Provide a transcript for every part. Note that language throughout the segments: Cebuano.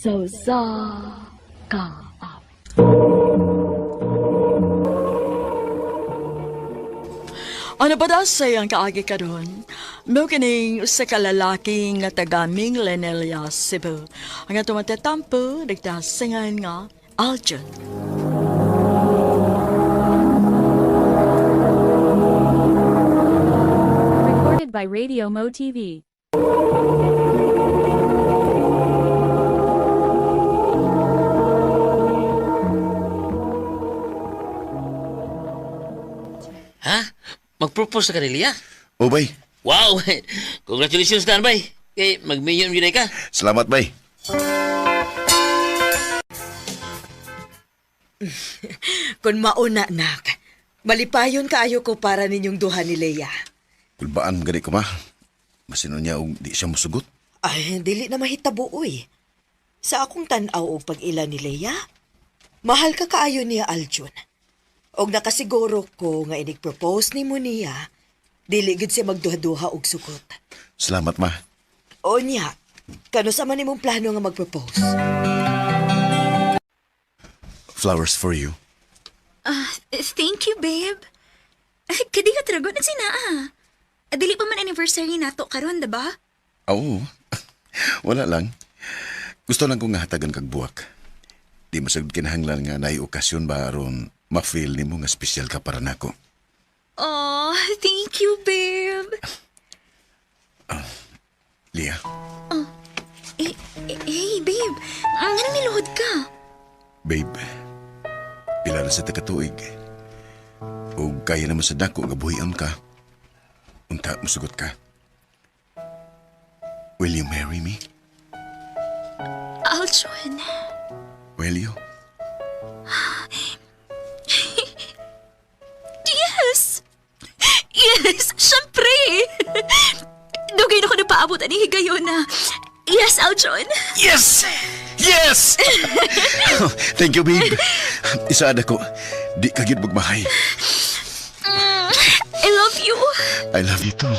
Sa usa ka awit. Ano ba daw sa iyang kaagi karon? Mao kining usa ka lalaki nga taga Minglanilla, Cebu. Ang atong matatampo, nagtasingan nga Aljon. Recorded by Radio Mo TV. Ha? Mag-propose na ka ni Lia? Oh, bay. Wow! Congratulations na, bay. Kay mag-million yun ka. Salamat, bay. Kung mauna, nak, malipayon kaayo ko para ninyong duha ni Leia. Kulbaan gani ko, ma. Masino niya og di siya musugot. Ay, dili na mahitabo, uy. Sa akong tan-aw og pag-ila ni Leia, mahal ka kaayo niya, Aljun. Og nakasiguro ko nga inig-propose nimo niya, dili gid siya magduha-duha og sugot. Salamat, ma. O niya, kano sa man imong plano nga mag-propose? Flowers for you. Thank you, babe. Kadi ka trago na sinaa. Dili pa man anniversary nato karon, diba? Oo. Wala lang. Gusto lang kong hatagan kag buwak. Di masagod kinahanglan nga naay okasyon ba aron ma-feel nimo nga espesyal ka para nako. Oh, thank you, babe. Lia, Eh, eh, hey, babe. Ang ano niluhod ka? Babe, pila na sa takatuig. O kaya naman sa dako nga buhian ka. Unta, musugot ka. Will you marry me? Aljon. Will you? Yes! Yes! Siyempre! Dugay na ko napaabot ani higayon na. Yes, Aljon. Yes! Yes! Thank you, babe. Isaad ako. Di ka gyud magmahay. I love you. I love you too.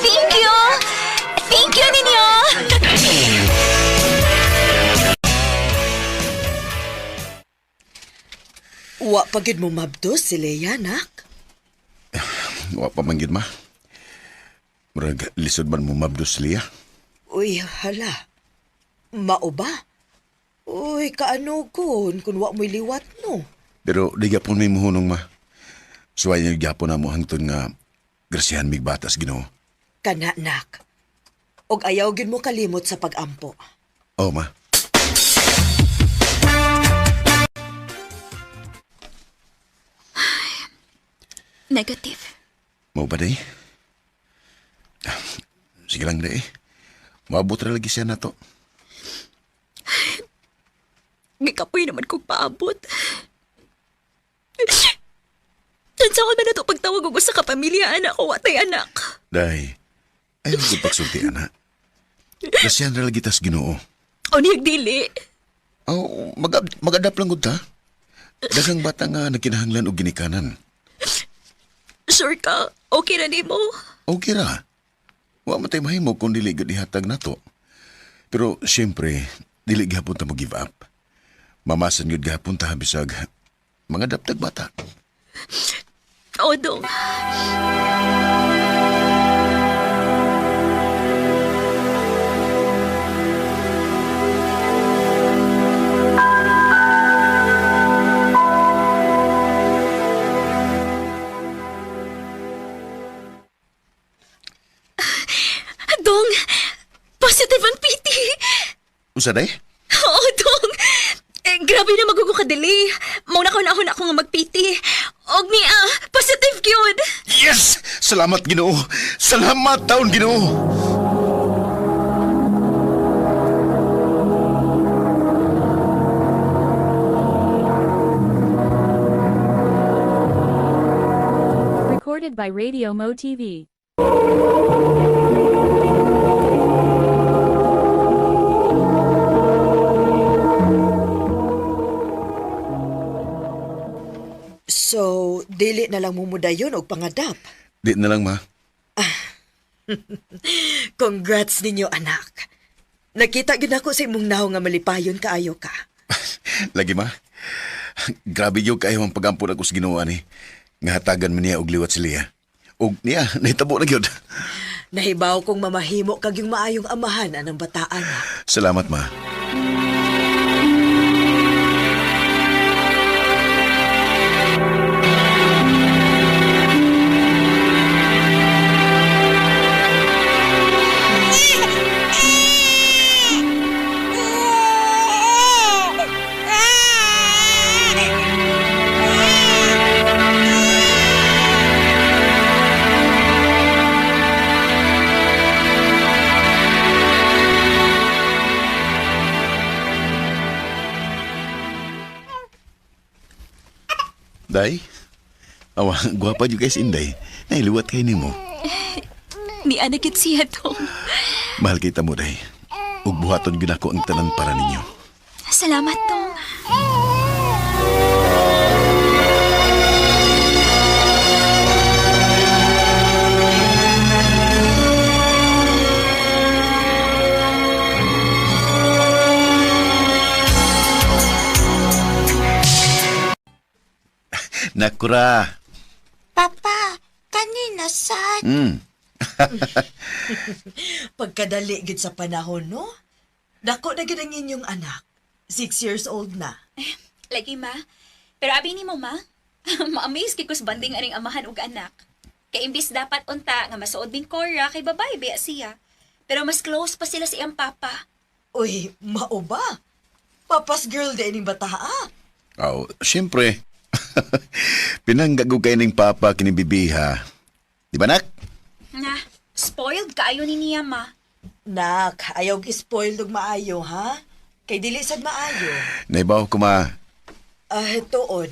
Thank you! Thank you ninyo! Wa pa gyud mo mabdos si Leia, nak. Wa pa man gyud, ma. Murag lisod man mo mabdos, Lia. Uy, hala. Mao ba? Uy, kaano kun wa mo'y liwat no. Pero di gyapon may muhunong, ma. Suway niyo gyapon na mo hangtod nga grasyahan mig batas Ginoo. Kana, nak. Og ayaw gyud mo kalimot sa pagampo. Oh, ma. Negative. Mao ba day? Sige lang day. Maabot ra lagi siya na to. Gikapoy naman kong paabot. Tansa ko man na ito pagtawag og usa ka pamilya, anak ko, watay anak. Day, ayaw ko pagsulti, ana. Grasyahan ra lagi tas Ginoo. O niyag dili. Oh, mag-adapt lang gud ta. Daghang bata nga nagkinahanglan og ginikanan. Sure ka, okay na nimo. Okay ra. Wa man tay mahimo kung dili gud ihatag nato. Pero siyempre, dili gihapon ta mo give up. Mamasan gud gihapon ta bisag mga daptag bata. O, dong. Dong, positive ang PT. Usa day? Oo, Dong. Eh, grabe na magugo ka delay. Mauna ko na ako nga mag-PT. Og ni ah, positive. gyud. Yes! Salamat, Ginoo. Salamat taon, Ginoo. Recorded by Radio Mo TV. So, dili na lang mumudayon og pangadap. Di na lang, ma. Congrats ninyo, anak. Nakita gid ako sa imong naong nga malipayon kaayo ka. Lagi, ma. Grabe yun kayo ang pag-ampun ako sa Ginoo ani. Nga hatagan man niya og liwat si Leah. Og niya, nahitabo na gyud. Nahibaw kong mamahimo kag yung maayong amahan anang bataan. Ha? Salamat, ma. Day? Awa, gwapa jud guys, Inday. Nailiwat kay nimo. Ni anak gid siya tong. Mahal kita mo, Day. Ug buhaton gyud ako ang tanan para ninyo. Salamat tong. Nakura. Papa, kanina sad. Pagkadali gid sa panahon, no? Dako na gid ang inyong anak. 6 years old na. Lagi ma. Pero abi nimo ma, ma-amaze kay kus banding aning amahan ug anak. Kay imbis dapat unta nga masuod ning Cora kay babay biya siya. Pero mas close pa sila sa iyang papa. Uy, mao ba? Papa's girl din ining bataa. Aw, siyempre. Pinanggago kay ning papa kini bibiha. Di ba, nak? Na, spoiled kaayo ni niya ma. Nak, ayaw gi-spoil og maayo, ha? Kay dili sad maayo. Naibaw ko, ma. Ah, tuod.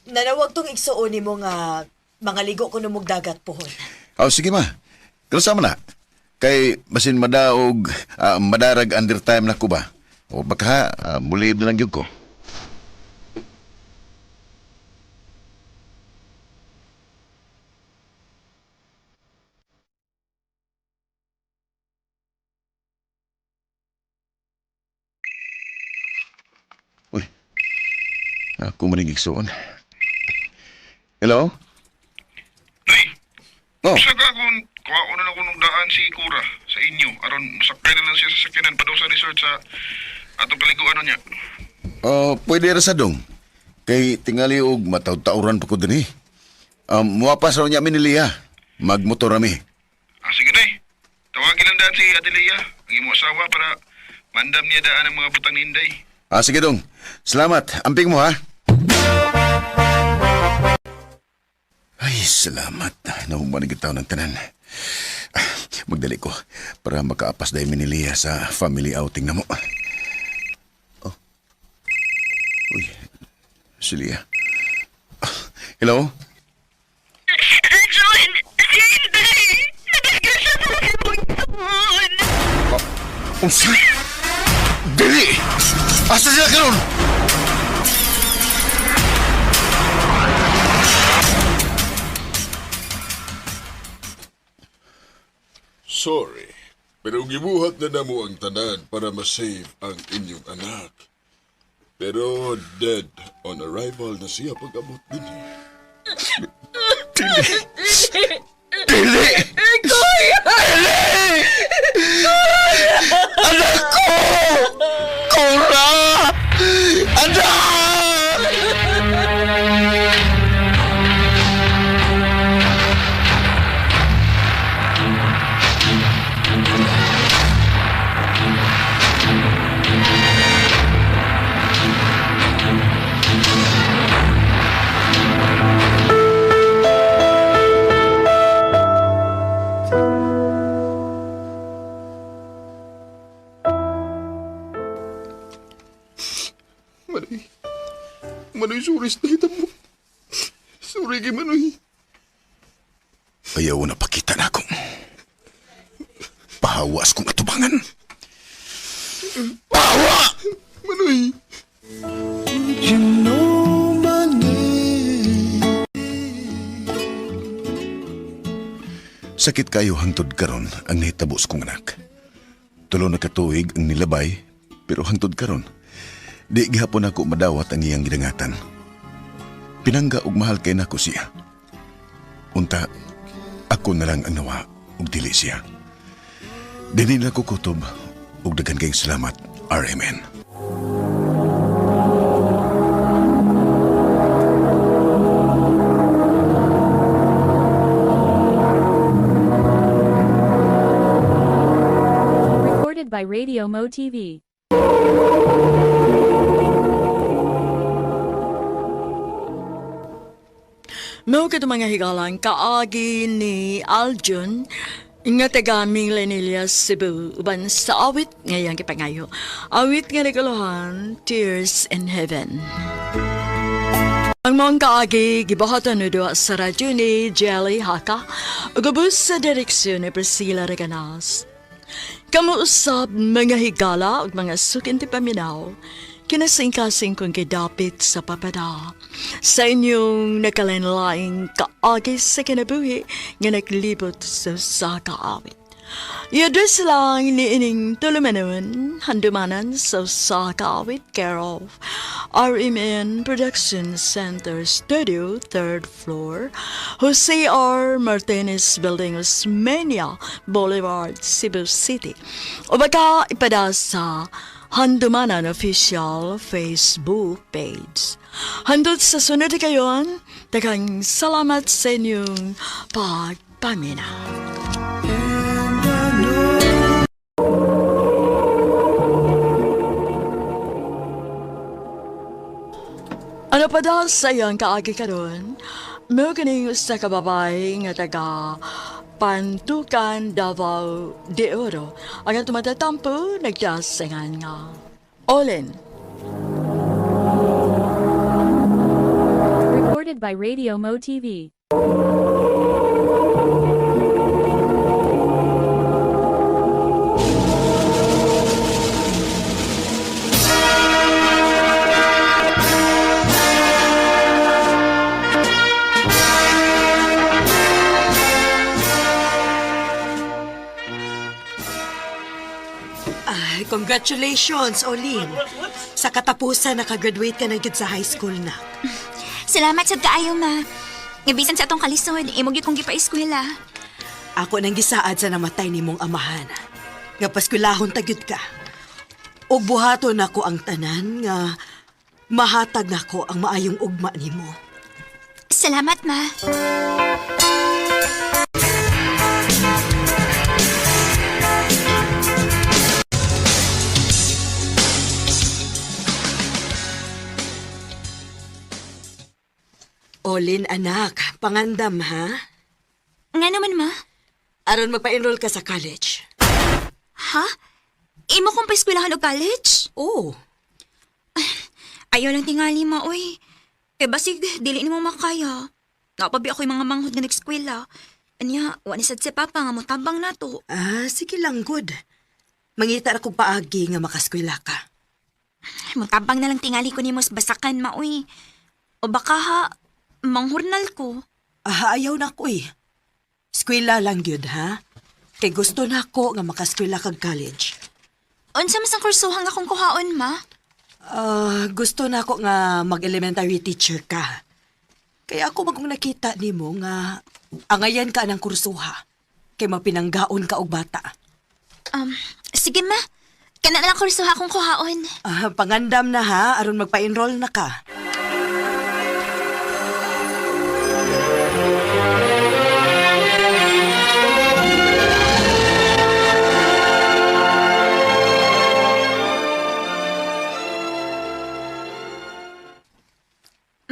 Nanawag tong igsuon nimo nga mga ligo ko numog dagat pohon. Aw, sige, ma. Kalsa man na. Kay basin madaog, madarag under time na ko ba? O baka, mulib na lang gyud ko. Uy, ako maning igsuon. Hello? Oh. Sa ka kung kuhaon na ako nung daan si Kura sa inyo aron sakay na lang siya sa sakyanan padung sa resort sa atong kaliguan niya. Oh, pwede ra sa dong. Kay tingali og mataw-tawran pa ko dinhi. Muwapas raw niya mi ni Lia. Magmotor rami. Ah, sige day. Tawagin lang daan si Adelia, ang imo asawa para mandam niya daan ang mga butang ni Inday. Ah, sige dong. Salamat. Amping mo ha. Ay, salamat. Nahuman ang taon ng tanan. Ah, magdali ko para makaapas dahil mi ni Lia sa family outing na mo. Oh. Uy, si Lia. Ah, hello? John, si Inday! Nadagyan sa imong. Unsa? Dili! Asa sila karon? Sorry, pero gibuhat na namo ang tanan para masave ang inyong anak. Pero dead on arrival na siya pag-abot din. Dili! Kuya! Dili! Anak ko! Cora! Anak! Sorry sa nahitabo. Sorry kay Manoy. Ayaw na pakita na akong. Pahawas kong atubangan. Pahawa! Manoy. Sakit kayo hangtod karon ang nahitabo sa kong anak. Tulo na katuig ang nilabay, pero hangtod karon, di gihapon ako madawat ang iyang gidangatan. Pinangga og mahal kay nako siya. Unta, ako na lang ang nawa og dili siya. Dili na ko kutob og daghan kayong salamat, RMN. Recorded by Radio Mo TV. Mao kato mga higalang kaagi ni Aljun nga taga Minglanilla, Cebu, uban sa awit ngayang kipangayo. Awit nga naguluhan, Tears in Heaven. Ang mga kaagi, gibuhatan no duha sa radyo ni Jelly Haka, ug ubos sa direksyon ni Priscilla Reganas. Kamuusap mga higala ug mga sukinti paminaw, kinasingkasing kong gidapit sa papada. Sa inyong nakalanlaing kaagi sa kinabuhi nga naglibot sa usa ka awit. I-address lang ni ining tulumanon, handumanan sa usa ka awit, care of RMN Production Center Studio, 3rd floor, Jose R. Martinez Building, Osmeña Boulevard, Cebu City. O baka ipada sa Handumanan Official Facebook page. Handot sa sunod kayon, daghang salamat sa inyong pagpaminaw. Ano pa daw sa iyang kaagi karon? Mao kining usa ka babae nga taga Pantukan, Davao de Oro. Ang tumatatampo nagdasingan nga. Olin. Recorded by Radio Mo TV. Ay, congratulations, Olin. Sa katapusan, nakagraduate ka na gyud sa high school na. Salamat sad kaayo, ma. Nga bisan sa atong kalisod, imo gyud kong gipa-eskwela. Ako nang gisaad sa namatay nimong amahan. Nga paskwelahon ta gyud ka. Ug buhaton nako ang tanan nga mahatag nako ang maayong ugma nimo. Salamat, ma. Olin anak, pangandam ha. Nga naman, ma. Aron magpa-enroll ka sa college. Ha? Imo kong paeskwelahan og college? Oo. Ayaw lang tingali, ma, oy. Kay basig, dili nimo makaya. Napabi ako'y mga manghod nga nag-eskwela. Anya, wa ni sad si Papa nga motabang nato. Ah, sige lang good. Mangita ra kog paagi nga makaskwela ka. Motabang na lang tingali ko nimo sa basakan, ma, oy. O baka ha, manghurnal ko. Ah, ayaw na ko eh. Eskwela lang gyud ha. Kay gusto na ako nga makaskwela kag college. Unsa mas ang kursuhan nga akong kuhaon, ma? Ah, gusto na ako nga mag-elementary teacher ka. Kaya ako magkong nakita nimo nga angayan ka ng kursuha. Kay mapinanggaon ka og bata. Sige, ma. Kana na lang kursuha akong kuhaon. Ah, pangandam na ha, aron magpa-enroll na ka.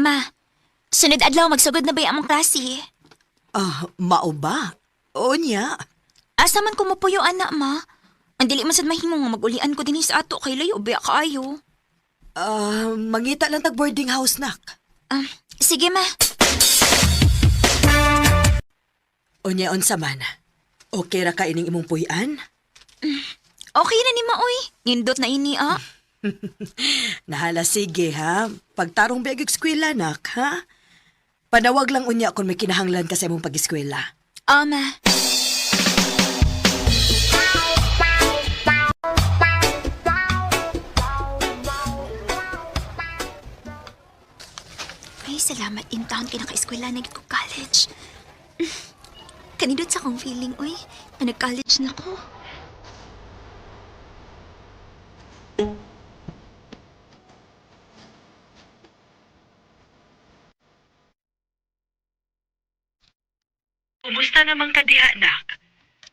Ma, sunod adlaw magsugod na ba yung among klase? Ah, mao ba? Oo niya. Asa man ko mupuyo, anak, ma? Ang dili man sad mahimo nga magulian ko dinhi sa ato kay layo biya kaayo. Ah, mangita lang tag boarding house nak. Sige, ma. Unya unsa man? Okay ra ka ining imong puy-an? Okay na ni ma, oy. Nindot na ini, ah. Nahala sige ha. Pagtarong biag eskwela nak ha. Panawag lang unya kung may kinahanglan ka sa imong pag-eskwela. Oh, ma. Ay, salamat in town kay naka-eskwela na gid ko college. Kanindot sa akong feeling, uy, na nag-college na ko. Kumusta naman ka diha, nak?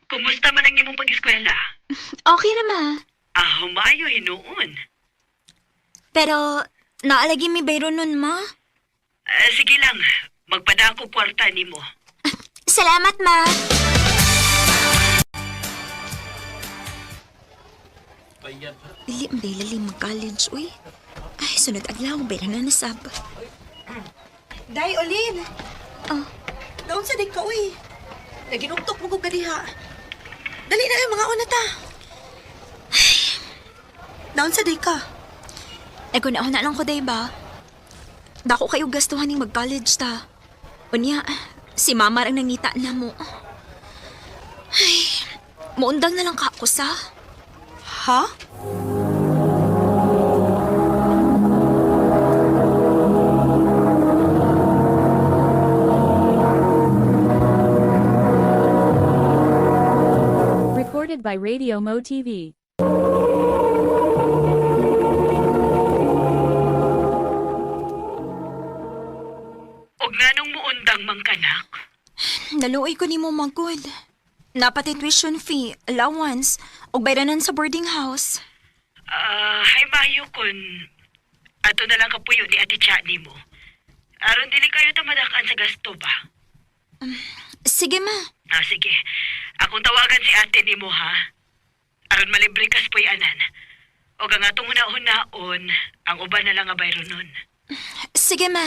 Kumusta man ang imong pag-eskwela? Okay na, ma. Ah, humayo hinuon. Pero, naalagi mi bayro nun, ma. Ah, sige lang, magpadako kwarta nimo. Salamat, ma. Dili, hindi lalim mag-college, uy. Ay, sunod adlaw, bayra na nasab. Day, Olin! Oh. Naon sa din ka, uy? Naginugtok mo kong kadiha. Dali na yung mga una ta. Naon sa di ka? Naguna na lang ko, day ba? Dako kayo gastuhan ning mag-college ta. Unya, si mama ang nangita na mo. Ay, muundang na lang ka ako sa. Ha? Recorded by Radio Mo TV. Og nganong muundang mang kanak? Naluoy ko nimo magod. Napatay tuition fee, allowance, ug bayranan sa boarding house. Ah, hay mayo kun ato na lang kapuyo ni Ate Cha nimo. Aron dili kayo tamadakan sa gasto ba? Sige ma. Ah, sige. Akong tawagan si ate nimo ha. Aron malibre kas puy-anan. Og ang atong huna-hunaon, ang uban na lang nga bayro nun. Sige ma.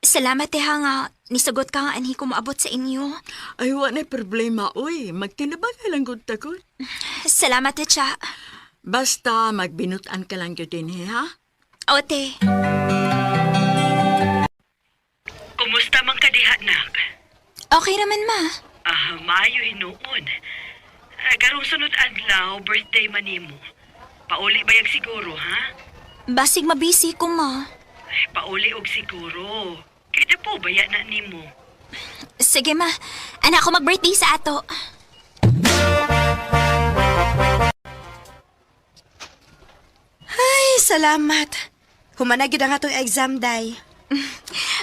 Salamat eh ha nga. Nisagot ka nga anhi ko maabot sa inyo. Ay, wa na problema, uy. Magtinabag ka lang gud takot. Salamat eh, Cha. Basta magbinutan ka lang gyud din, ha? Ote. Kumusta man ka diha, nak? Okay raman ma. Ah, mayo hinuon. Ah, karong sunod adlaw, birthday man nimo. Pauli ba yung siguro, ha? Basig mabisi ko ma. Ay, pauli og siguro. Kaya po baya na nimo. Sige ma. Anak ko mag-birthday sa ato. Ay, salamat. Humanagid ang atong exam, day.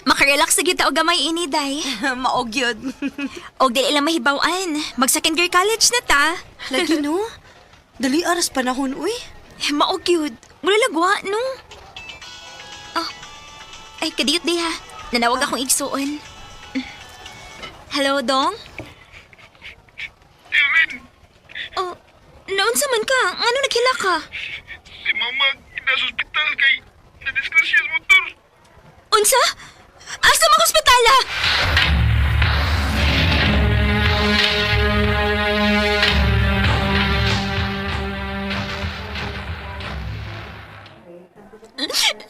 Makarelax sa kita og gamay ini day. Maog yun. Og dili lang mahibaw-an. Mag second year college na ta. Lagi no? Dali aras panahon, uy. Maog yun. Mula lagwa, no? Oh. Ay, kadiyot di ha. Nanawag akong igsuon. Hello, Dong? Erin, Oh, naunsa man ka? Ngano naghila ka? si mama nasa ospital kay nadisgrasya sa motor. Unsa? Asa man ospitala?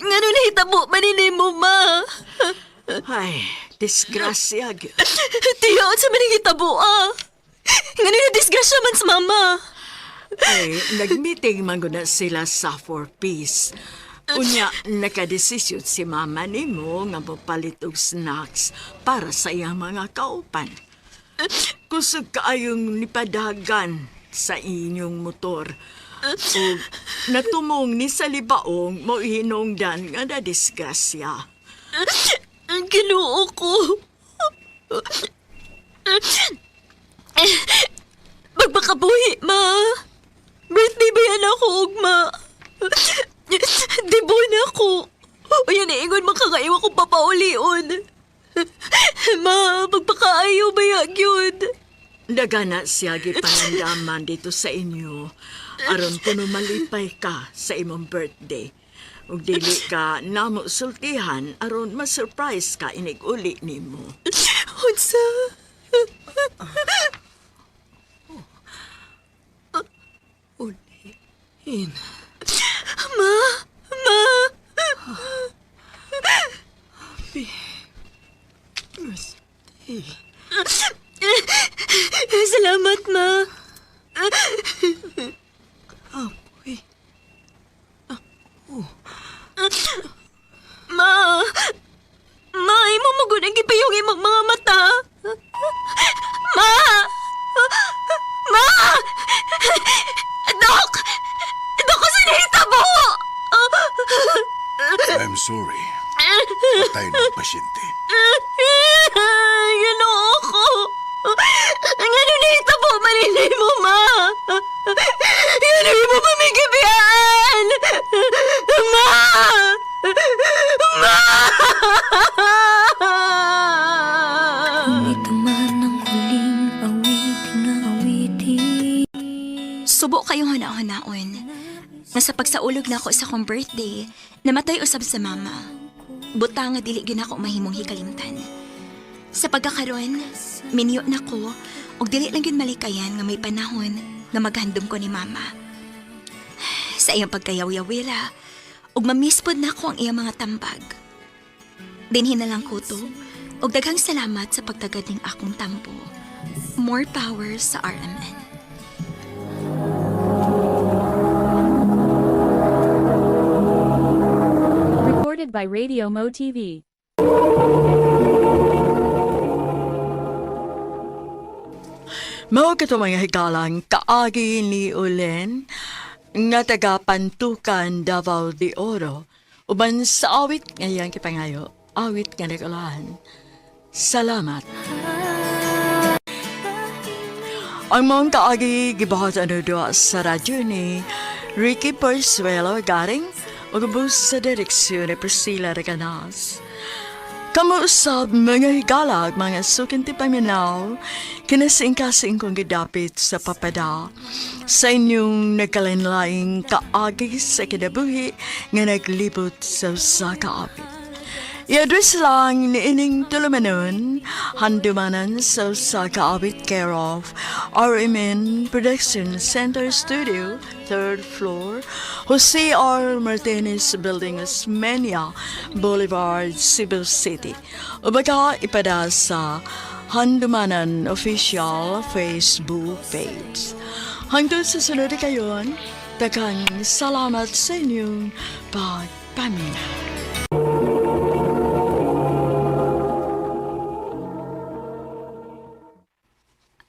Ngano nahitabo man ni mo, ma? Ay, disgrasya gyud. Tiyo, unsa man nahitabo, ah? Ngano na disgrasya man sa mama? Ay, nag-meeting man gud na sila sa For Peace. Unya, nakadesisyon si mama nimo nga mopalit og snacks para sa iyang mga kaupan. Kusog kaayong nipadagan sa inyong motor. O natumong ni sa libaong mo hinungdan nga nadisgrasya. Ang Ginoo ko. Magpakabuhi, ma. Birthday ba yan ako, ugma? Dibo na ako. O yan, ingon makakaiwa ko papaulion. Ma, magpakaayo ba yan yun? Nagana siya gipanandaman dito sa inyo. Aron kuno malipay ka sa imong birthday. Ug dili ka namo sultihan aron ma-surprise ka inig uli nimo. Unsa? Uliin. Ma! Ma! Happy birthday. Salamat, Ma. Apoy. Ma! Ma, imo mo gud ang gipiyong imong mga mata. Ma! Ma! Dok! Dok, kasi nahitabo! I'm sorry. Patay ng pasyente. Ginoo ko! Ngano nahitabo man mo, Ma? Ngano imo pa may gibiyaan? Ma! Ma! Ito man ang huling awitin nga awitin. Subo kayong huna-hunaon. Nga sa pagsaulog na ako sa akong birthday, namatay usab sa mama. Buta nga dili gyud ako mahimong hikalimtan. Sa pagkakaron, minyo na ko ug dili lang gyud malikayan nga may panahon nga maghandom ko ni mama. Sa iyang pagkayaw-yawira, ug mamispod na ako ang iyang mga tambag. Dinhin na lang ko to, ug daghang salamat sa pagtagad ning akong tampo. More power sa RMN. Recorded by Radio Mo TV. Mao kato mga higalang kaagi ni Ulen nga taga Pantukan, Davao de Oro. Uban sa awit ngayang kipangayo, awit nga nagulahan. Salamat. Ang mga kaagi gibuhat ano doa sa radyo ni Ricky Persuelo Garing ug ubos sa direksyon ni Priscilla Reganas. Kamo usab mga higalag, mga sukinti paminaw, kinasingkasing kong gidapit sa papada. Sa inyong nagkalinlaing kaagi sa kinabuhi nga naglibot sa usa ka awit. I-address lang ni ining tulumanon, handumanan sa usa ka awit care of RMN Production Center Studio, third floor, Jose R. Martinez Building, Osmeña Boulevard, Cebu City. O baka ipada sa Handumanan Official Facebook page. Hangtod sa sunod kayon, daghang salamat sa inyong pagpaminaw.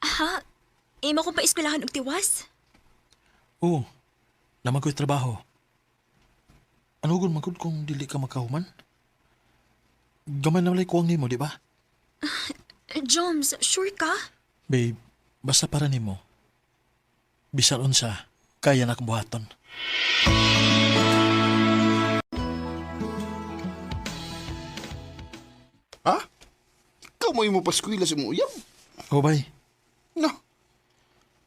Ha? Imo kong paeskwelahan og tiwas? Oo, naman ko'y trabaho. Ano gun magud kung dili ka makahuman? Gamay na walay kuwang nimo, di ba? Joms, sure ka? Babe, basta para nimo. Bisan unsa, kaya na akong buhaton. Ha? Ikaw mo imo paskwila sa imong uyab. Oh, bay. No.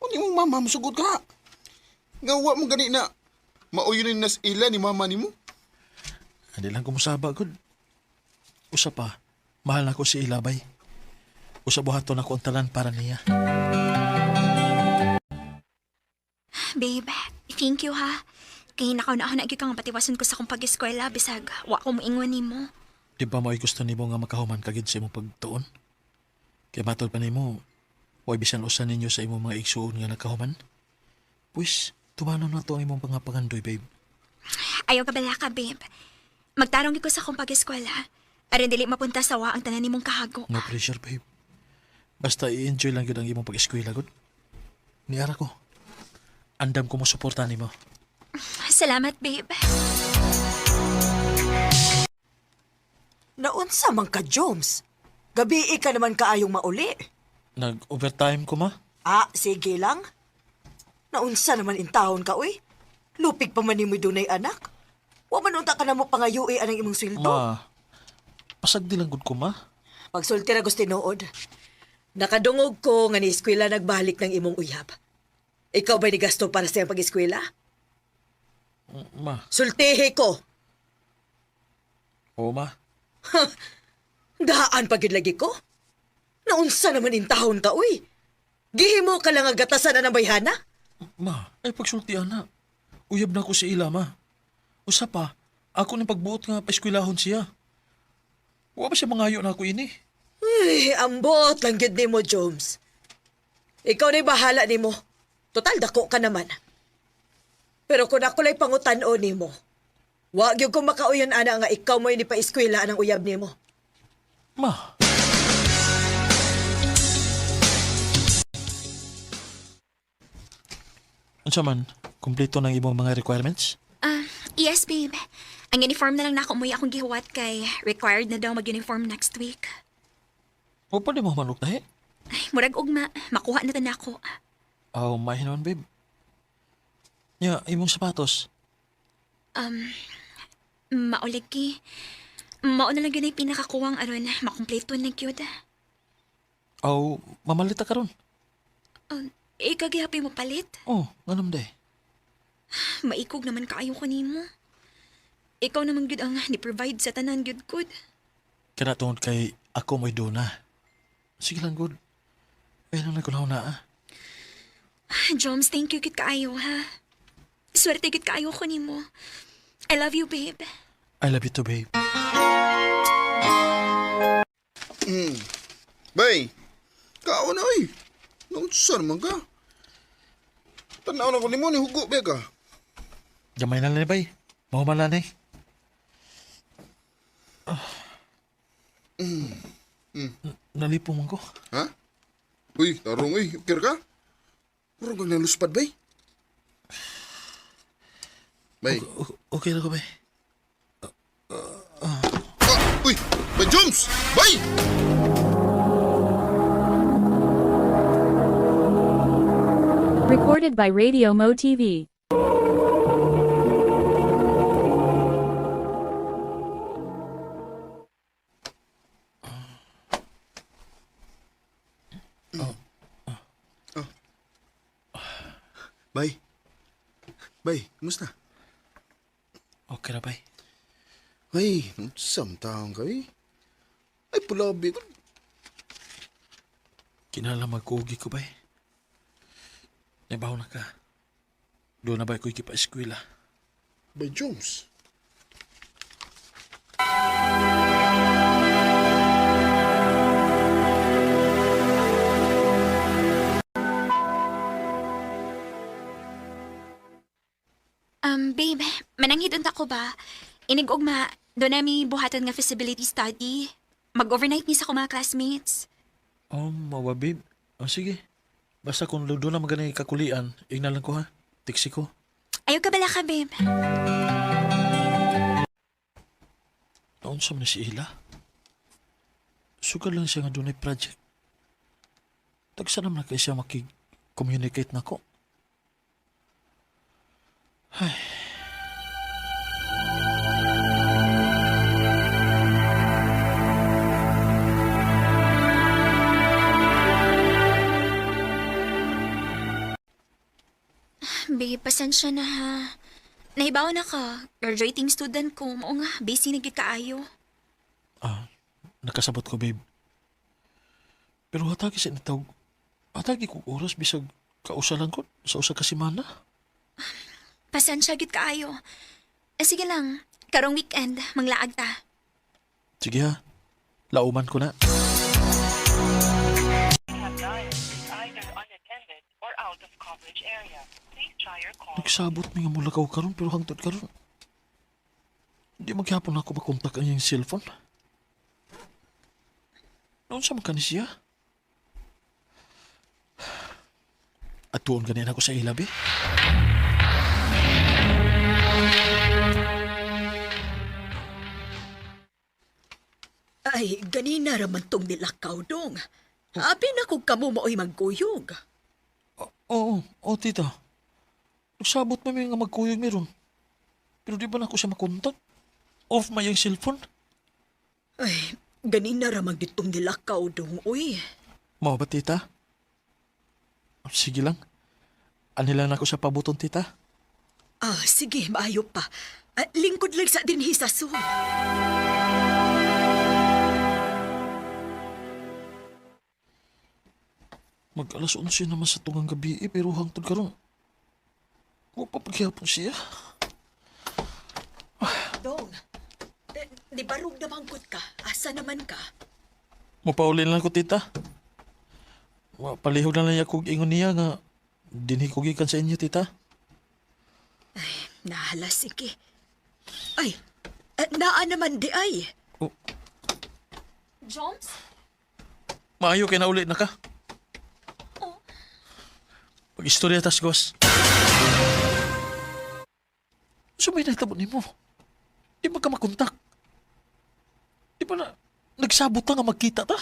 Ano imong mama musugot ka? Nga wa mo gani na mauyon ni nas ila ni mama nimo. Hindi lang kumusaba, gud. Usa pa, mahal na ko si Ilabay. Usa buhaton ako ang tanan para niya. Babe, thank you ha. Kay nakaw na ako na kang patiwason ko sa akong pag-eskwela bisag wa ko moingon nimo. Di ba mo'y gusto nimo nga makahuman ka gid sa imong pagtuon? Kay matod pa nimo, way bisan usa ninyo sa imong mga igsuon nga nakahuman. Pues, tumanon na to ang imong pangapangandoy, babe. Ayaw ka bala ka, babe. Magtarong gid ko sa akong pag-eskwela. Aron dili mapunta sa wa ang tanan nimong kahago. No pressure, babe. Basta i-enjoy lang gyud ang imong pag-eskwela, gud. Niara ko. Andam ko mo suporta nimo. Salamat, babe. Naunsa man ka, Joms. Gabi ka naman kaayong mauli. Nag-overtime ko, ma. Ah, sige lang. Naunsa naman intahon ka, uy. Lupig pa man nimo'y dunay anak. Wa man unta ka na mo pangayui anang imong sweldo. Ma, pasagdi lang gud ko, ma. Pagsulti ra gusto tinuod. Nakadungog ko nga ni eskwela nagbalik ng imong uyab. Ikaw ba'y nigasto para sa iyang pag-eskwela? Ma. Sultihi ko. Oo, ma. Daan pa gyud lagi ko. Naunsa naman intahon ka, uy. Gihimo ka lang ang gatasan na ng bayhana? Ma, ay pagsultian na. Uyab na ko si ila, ma. Usa pa, ako ning pagbuot nga paeskwelahon siya. Wa ba siya mangayo na ako ini? Ay, ambot lang gyud nimo, Jones. Ikaw na'y bahala nimo. Total, dako ka naman. Pero kung ako la'y pangutan-o nimo, wa gyud ko makauyon ana nga ikaw mo'y nipa-eskwela ang uyab nimo. Ma. Unsa man, kumpleto ng imong mga requirements? Ah, yes, babe. Ang uniform na lang na ako mo'y akong gihuwat kay required na daw mag-uniform next week. O pa di mo manok tahi? Ay, murag ugma, makuha na ta nako. Aw, oh, naman, babe. Nya, imong sapatos. Um, maulig ki. Mao na lang yun ay pinakakuwang aron makumpleto na gyud. Aw, mamalit ta karon. Ikaw gihapoy mo palit. Oh, nganam day. Maikog naman kaayo ko nimo. Ikaw naman gyud ang ni-provide sa tanan gyud good. Kana tungod kay ako mo'y duna. Sige lang, good. Ay, nang nagulaw na, ah. Joms, thank you gyud kaayo ha. Swerte gyud kaayo ko nimo. I love you, babe. I love you too, babe. Bay, kaon na oy. Naunsa naman ka? Tanaw na ko nimo ni hugo ba ka? Gamay na lang ni, bay. Mahuman lang ni. Nalipong man ko. Ha? Uy, tarong uy, ukir ka? Puro kang naluspad bay. Bay. Okay na ko, bay. Ah, uy, Bay Jones! Bay! Recorded by Radio Mo TV. Bay. Bay, kumusta? Okay na, bay. Ay, naunsa taong ka eh. Ay, pulabi ko. Kinala magkugi ko, bay. Nabaho na ka. Doon na ba ko ikipa-eskwela? Bay Jones. Babe, mananghid unta ko ba? Inig ugma, doon nami buhaton nga feasibility study. Mag-overnight ni sa ko mga classmates. Oh, mawa, babe. Oh, sige. Basta kung doon na magani kakulian, igna lang ko, ha? Tiksi ko. Ayaw ka bala ka, babe. Naon sa man si Ila? Sugal lang siya nga doon ay project. Tagsa naman na kay siya makig-communicate na ko. Ay. Babe, pasensya na ha. Nahibaw na ka. Graduating student ko. Mao nga, busy na gyud kaayo. Ah, nakasabot ko, babe. Pero hatagi sa initaw, hatagi ko oras bisag kausalan ko sa usa ka semana. Pasensya gyud kaayo. Eh, sige lang, karong weekend, manglaag ta. Sige ha, lauman ko na. Nagsabot mi nga mulakaw karon pero hangtod karon. Di maghapon ako makontak ang iyang cellphone. Noon sa man kani siya? At tuon ganin ako sa ilabi. Ay, ganina raman tong nilakaw dong. Abi na kung kamo mao'y magkuyog. Oo, oo, tita. Nagsabot man mi nga magkuyog meron. Pero di ba na ako siya makontak? Off may iyang cellphone. Ay, ganina ramang ditong nilakaw dong, uy. Mao ba, tita? Sige lang. Anila na ko sa pabuton, tita. Ah, sige, maayo pa. Ah, lingkod lang sa dinhi sa sul. Mag alas 11 naman sa tungang gabi eh, pero hangtod karon. Wa pa paghihapon siya. Dong, eh, di barug na mangkot ka? Asa naman ka? Mapauli na lang ko, tita. Wa palihog na lang niya kog ingon niya nga dinhi ko gikan sa inyo, tita. Nahala, sige. Ay, eh, naa naman di ay. Oh, Joms? maayo kay nauli na ka. Oh. Pag-istorya tas, Gos. So may nahitabo nimo? Di ba ka makontak? Di ba na nagsabot ta nga magkita ta?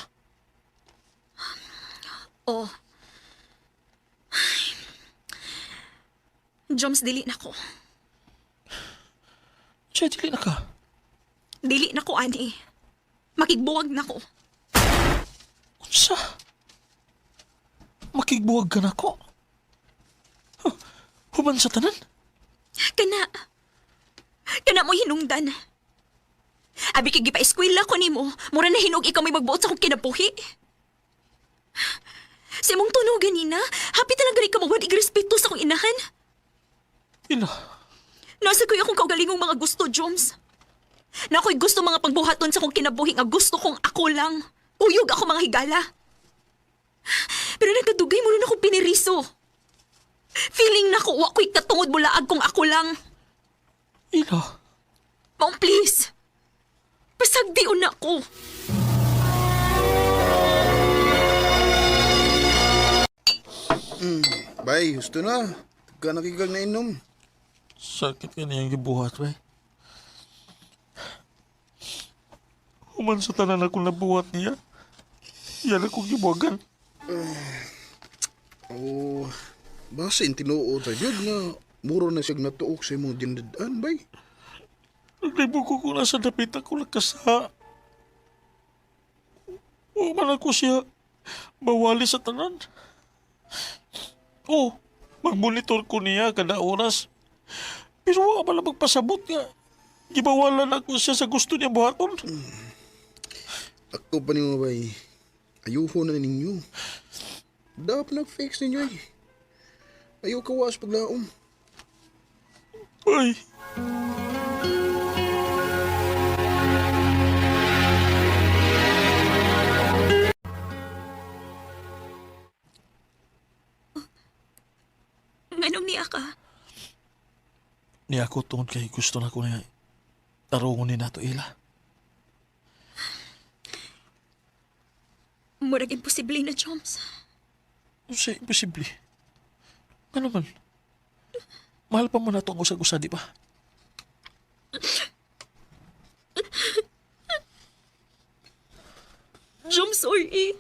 Oh. Ay. Joms, dili na ko. Siya, dili na ka. Dili na ko, ani. Makigbuwag na ko. Unsa? Makigbuwag ka na ko? Huh, human sa tanan? Kana. Kana mo hinungdan. Abi kay gipa-eskwela ko nimo, mura na hinog ikaw may magbuot sa akong kinabuhi. Sa imong tunog ganina, happy talaga rin ka mawad igrespeto sa akong inahan. Ila, Nasa ko'y akong kaugalingong mga gusto, Joms. Na ako'y gusto mga pagbuhaton sa akong kinabuhi nga gusto kong ako lang. Kuyog ako mga higala. Pero nagkadugay mo rin akong piniriso. Feeling na ko, wa ko'y katungod mulaag kung ako lang. ila. Maong please. Pasagdiun na ko. Bay, gusto na. Ka nakikag na inom. Sakit ka niyang gibuhat, bay. Human sa tanan akong nabuhat niya. Yan akong gibuhagan. Oh, basin tinuod sa jud nga muro na siyag natuok sa imong dinadaan, bay. Naglibo ko kung nasa dapit ako nakasa. Huwag man ako siya bawali sa tanan. Oh, magmonitor ko niya kada oras. Pero wa man lang magpasabot nga. Gibawalan ako siya sa gusto niya buhaton. Ako pa nimo, bay. Ayuho na ninyo. Dapat nag-fix ninyo eh. Ayaw kawas paglaom. Ay, Nganong niya ka? ni ako tungod kay gusto na ko niya tarungon ni nato ila. Murag imposible na, Joms. Usa, imposible. Ano man? Mahal pa man nato ang usag-usa, di ba? Joms, sorry.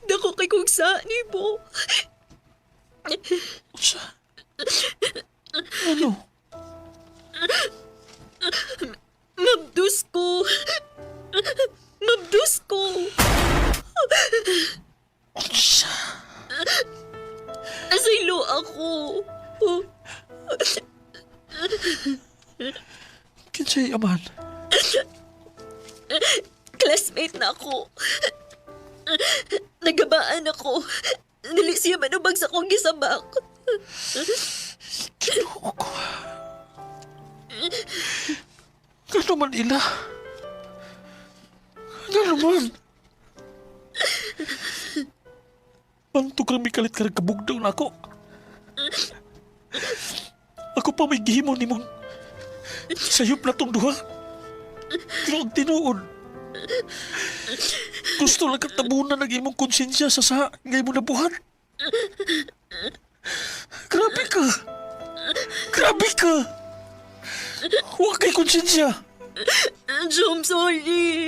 Dako kay kong sa ni mo. Usa? Ano? Mabdus ko. Mabdus ko. Unsa? Asaylo ako. Kinsay amahan? Classmate na ako. Nagabaan ako. Dili siya manubag sa akong gisabak. Ginoo ko. Ano man ila? Ano man? Bantog rami kalit karag kabugdaw na ako. Ako pa may gihimo ni mong sayop na tong duha. Pero ang tinuod, gusto lang katabunan ang imong konsensya sa sa nga imong nabuhat. Grabe ka! Grabe ka! Huwag kay konsensya! Jom, sorry.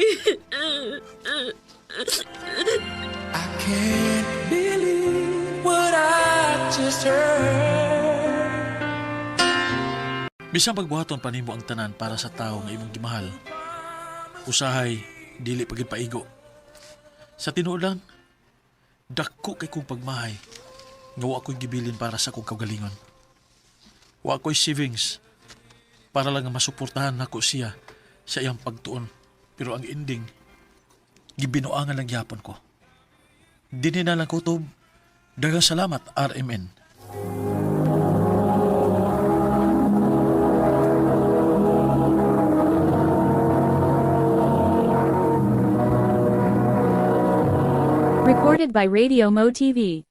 Bisan pagbuhaton pa nimo ang tanan para sa tao nga imong gimahal, usahay dili pagid paigo. Sa tinuod lang, dako kay kong pagmahay. Nga wa ko'y gibilin para sa akong kaugalingon. Wa ko'y savings para lang nga masuportahan nako siya sa iyang pagtuon. Pero ang ending, gibinuangan lang gyapon ko. Dinhi na lang kutob. Daghang salamat, RMN. Recorded by Radio Mo TV.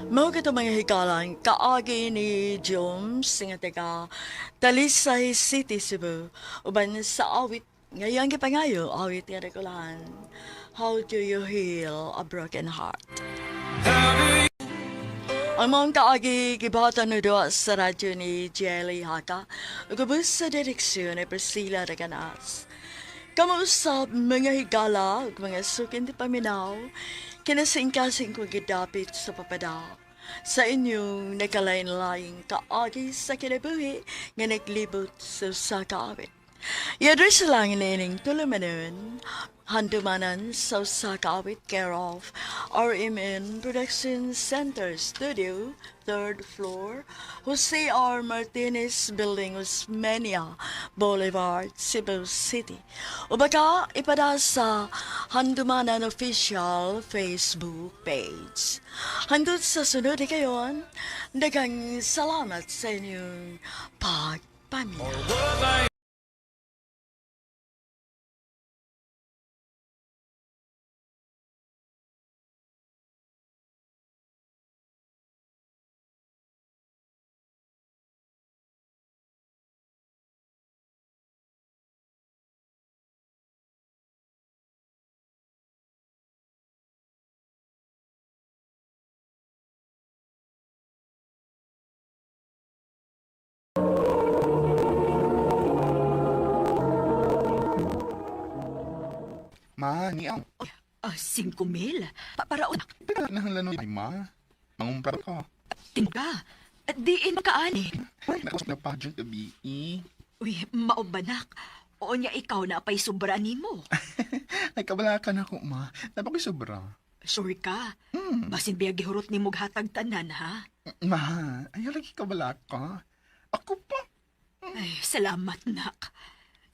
Mao kito mga hikalan, kaagi ni Jones nga taga Talisay City, Cebu, uban sa awit ngayang gipangayo, awit nga rekulahan. How do you heal a broken heart? Ang mga kaagi gibatan na doon sa radyo ni Jelly Haka, ug sa direksyon ni Priscilla Reganas. Kamuusap mga higala ug mga sukin ti paminaw, kinasingkasing ko gidapit sa papada. Sa inyong nakalain-laing kaagi sa kinabuhi nga naglibot sa usa ka awit. I-address lang nining tulumanon, handumanan sa usa ka awit care of RMN Production Center Studio, third floor, Jose R. Martinez Building, Osmeña Boulevard, Cebu City. O baka ipada sa Handumanan Official Facebook page. Hangtod sa sunod kayon, daghang salamat sa inyong pagpaminaw. Ma, niyaw. Ah, 5,000. Para Nahalano ay ma. Mangumpra ko. Tingka. At diin makaani. Ay, nakusap na pageant gabi. eh. Uy, maubanak. O niya ikaw na pa'y sobra nimo. Ay, kabalakan ako, ma. Napakoy sobra. Sure ka. Basin biya gihurot ni hatag tanan, ha? Ma, ayaw lagi kabalaka. Ako pa. Ay, salamat, nak.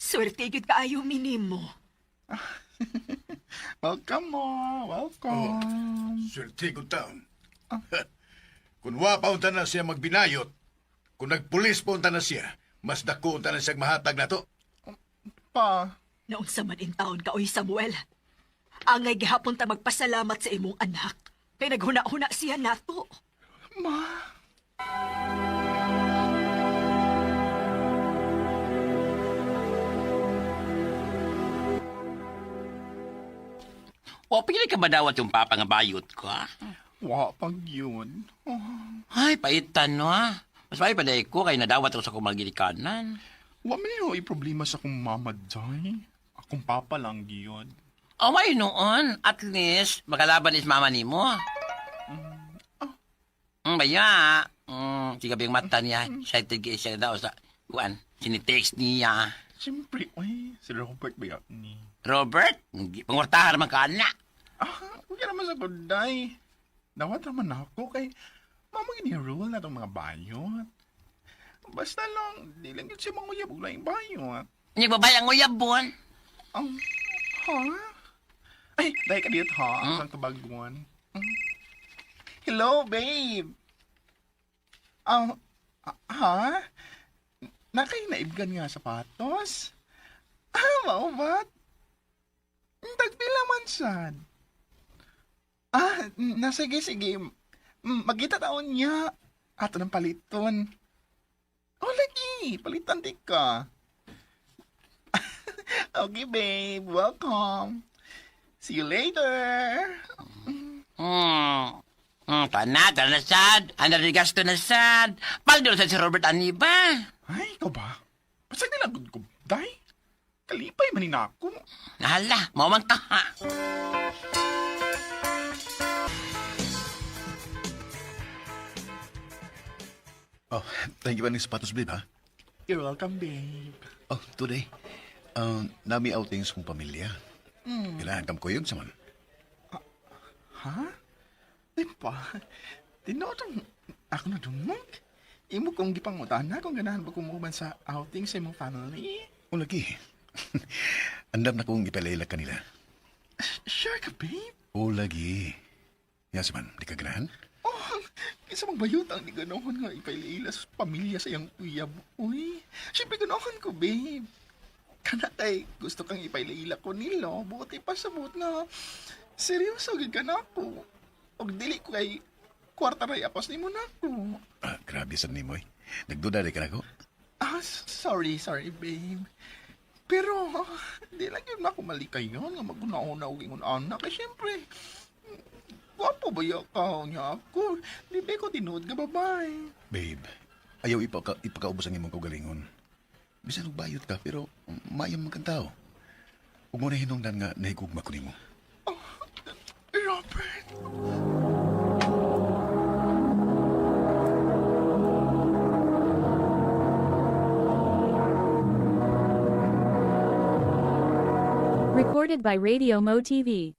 Swerte gyud kaayo minimo. Welcome, ma. Welcome. Swerte ko taon. Kung wa pa unta na siya magbinayot, kung nagpulis pa unta na siya, mas dako unta na siya mahatag na to. Pa. Naunsa man in taon ka, oy Samuel. Angay gihapon ta magpasalamat sa imong anak. Kay naghuna-huna siya nato. Ma. O, pili ka ba dawat yung papa nga bayot ko, ha? Wa pag yun. Oh, Ay, paitan, no, ha? Mas may pa ko kay nadawat ako sa kumagilikanan. wa man yun problema sa akong mama, day. Akong papa lang yun. O, may noon. At least, makalaban is mama ni mo. Baya. Sige yung mata niya. Excited kayo siya daw sa, kuan, sinitext niya. Siyempre, uy, si Robert ba yun ni? Robert, pangwartahan naman ka na. Ah, huwag naman sa kuday. Dawat naman ako kay mama gini rule na itong mga bayot. Basta lang, di lang yun siya manguyab og laing bayot. Hindi babae ang uyabon. Ha? Ay, dahil ka dito ha? Ang kabaguan. Hello, babe. Ha? Nakay naibgan nga sapatos? Ah, mao ba? Tagpila man sad. Ah, na sige, sige. Magkita taon niya. Ato ng paliton. Oh, lagi. Palitan di ka. Okay, babe. Welcome. See you later. Tana, tana sad. Ano gasto na sad. Paldo sa si Robert Aniba. Ay, ikaw ba? Pasag nila gud ko, day. Kalipay man ni ako. Nahala, mawang ka ha. Oh, thank you pa ng sapatos, babe, ha? You're welcome, babe. Oh, today, nami outings kong pamilya. Kailangan kam kuyog sa man. Ha? Di ba? Tinuod ang ako na dumog. Imo kong gipangutana kung ganahan ba kumuban sa outing sa imong family. O lagi. Andam na kong ipalaila kanila. Sure ka, babe? O lagi. Nga sa man, di ka ganahan? Oh, kinsa mang bayot ang di ganahan nga ipaila sa pamilya sa iyang uyab. Uy, syempre ganahan ko, babe. Kana kay gusto kang ipaila ko nilo, buti pa sa buot nga seryoso gid ka na ako. Og dili ko kay kwarta ray apas nimo na ako. Ah, grabe sa nimo eh. Nagduda di ka na ko. Ah, sorry, sorry, babe. Pero, di lang yun ako malikayon nga maguna-una og ingon anak. Kay syempre, gwapo ba ya ka niya ako? Di ba ko tinuod nga babae? Babe, ayaw ipakaubos ang imong kaugalingon. Bisan og bayot ka, pero maayo man kang tao. Ug mo na hinungdan nga nahigugma ko nimo. Robert! Recorded by Radio Mo TV.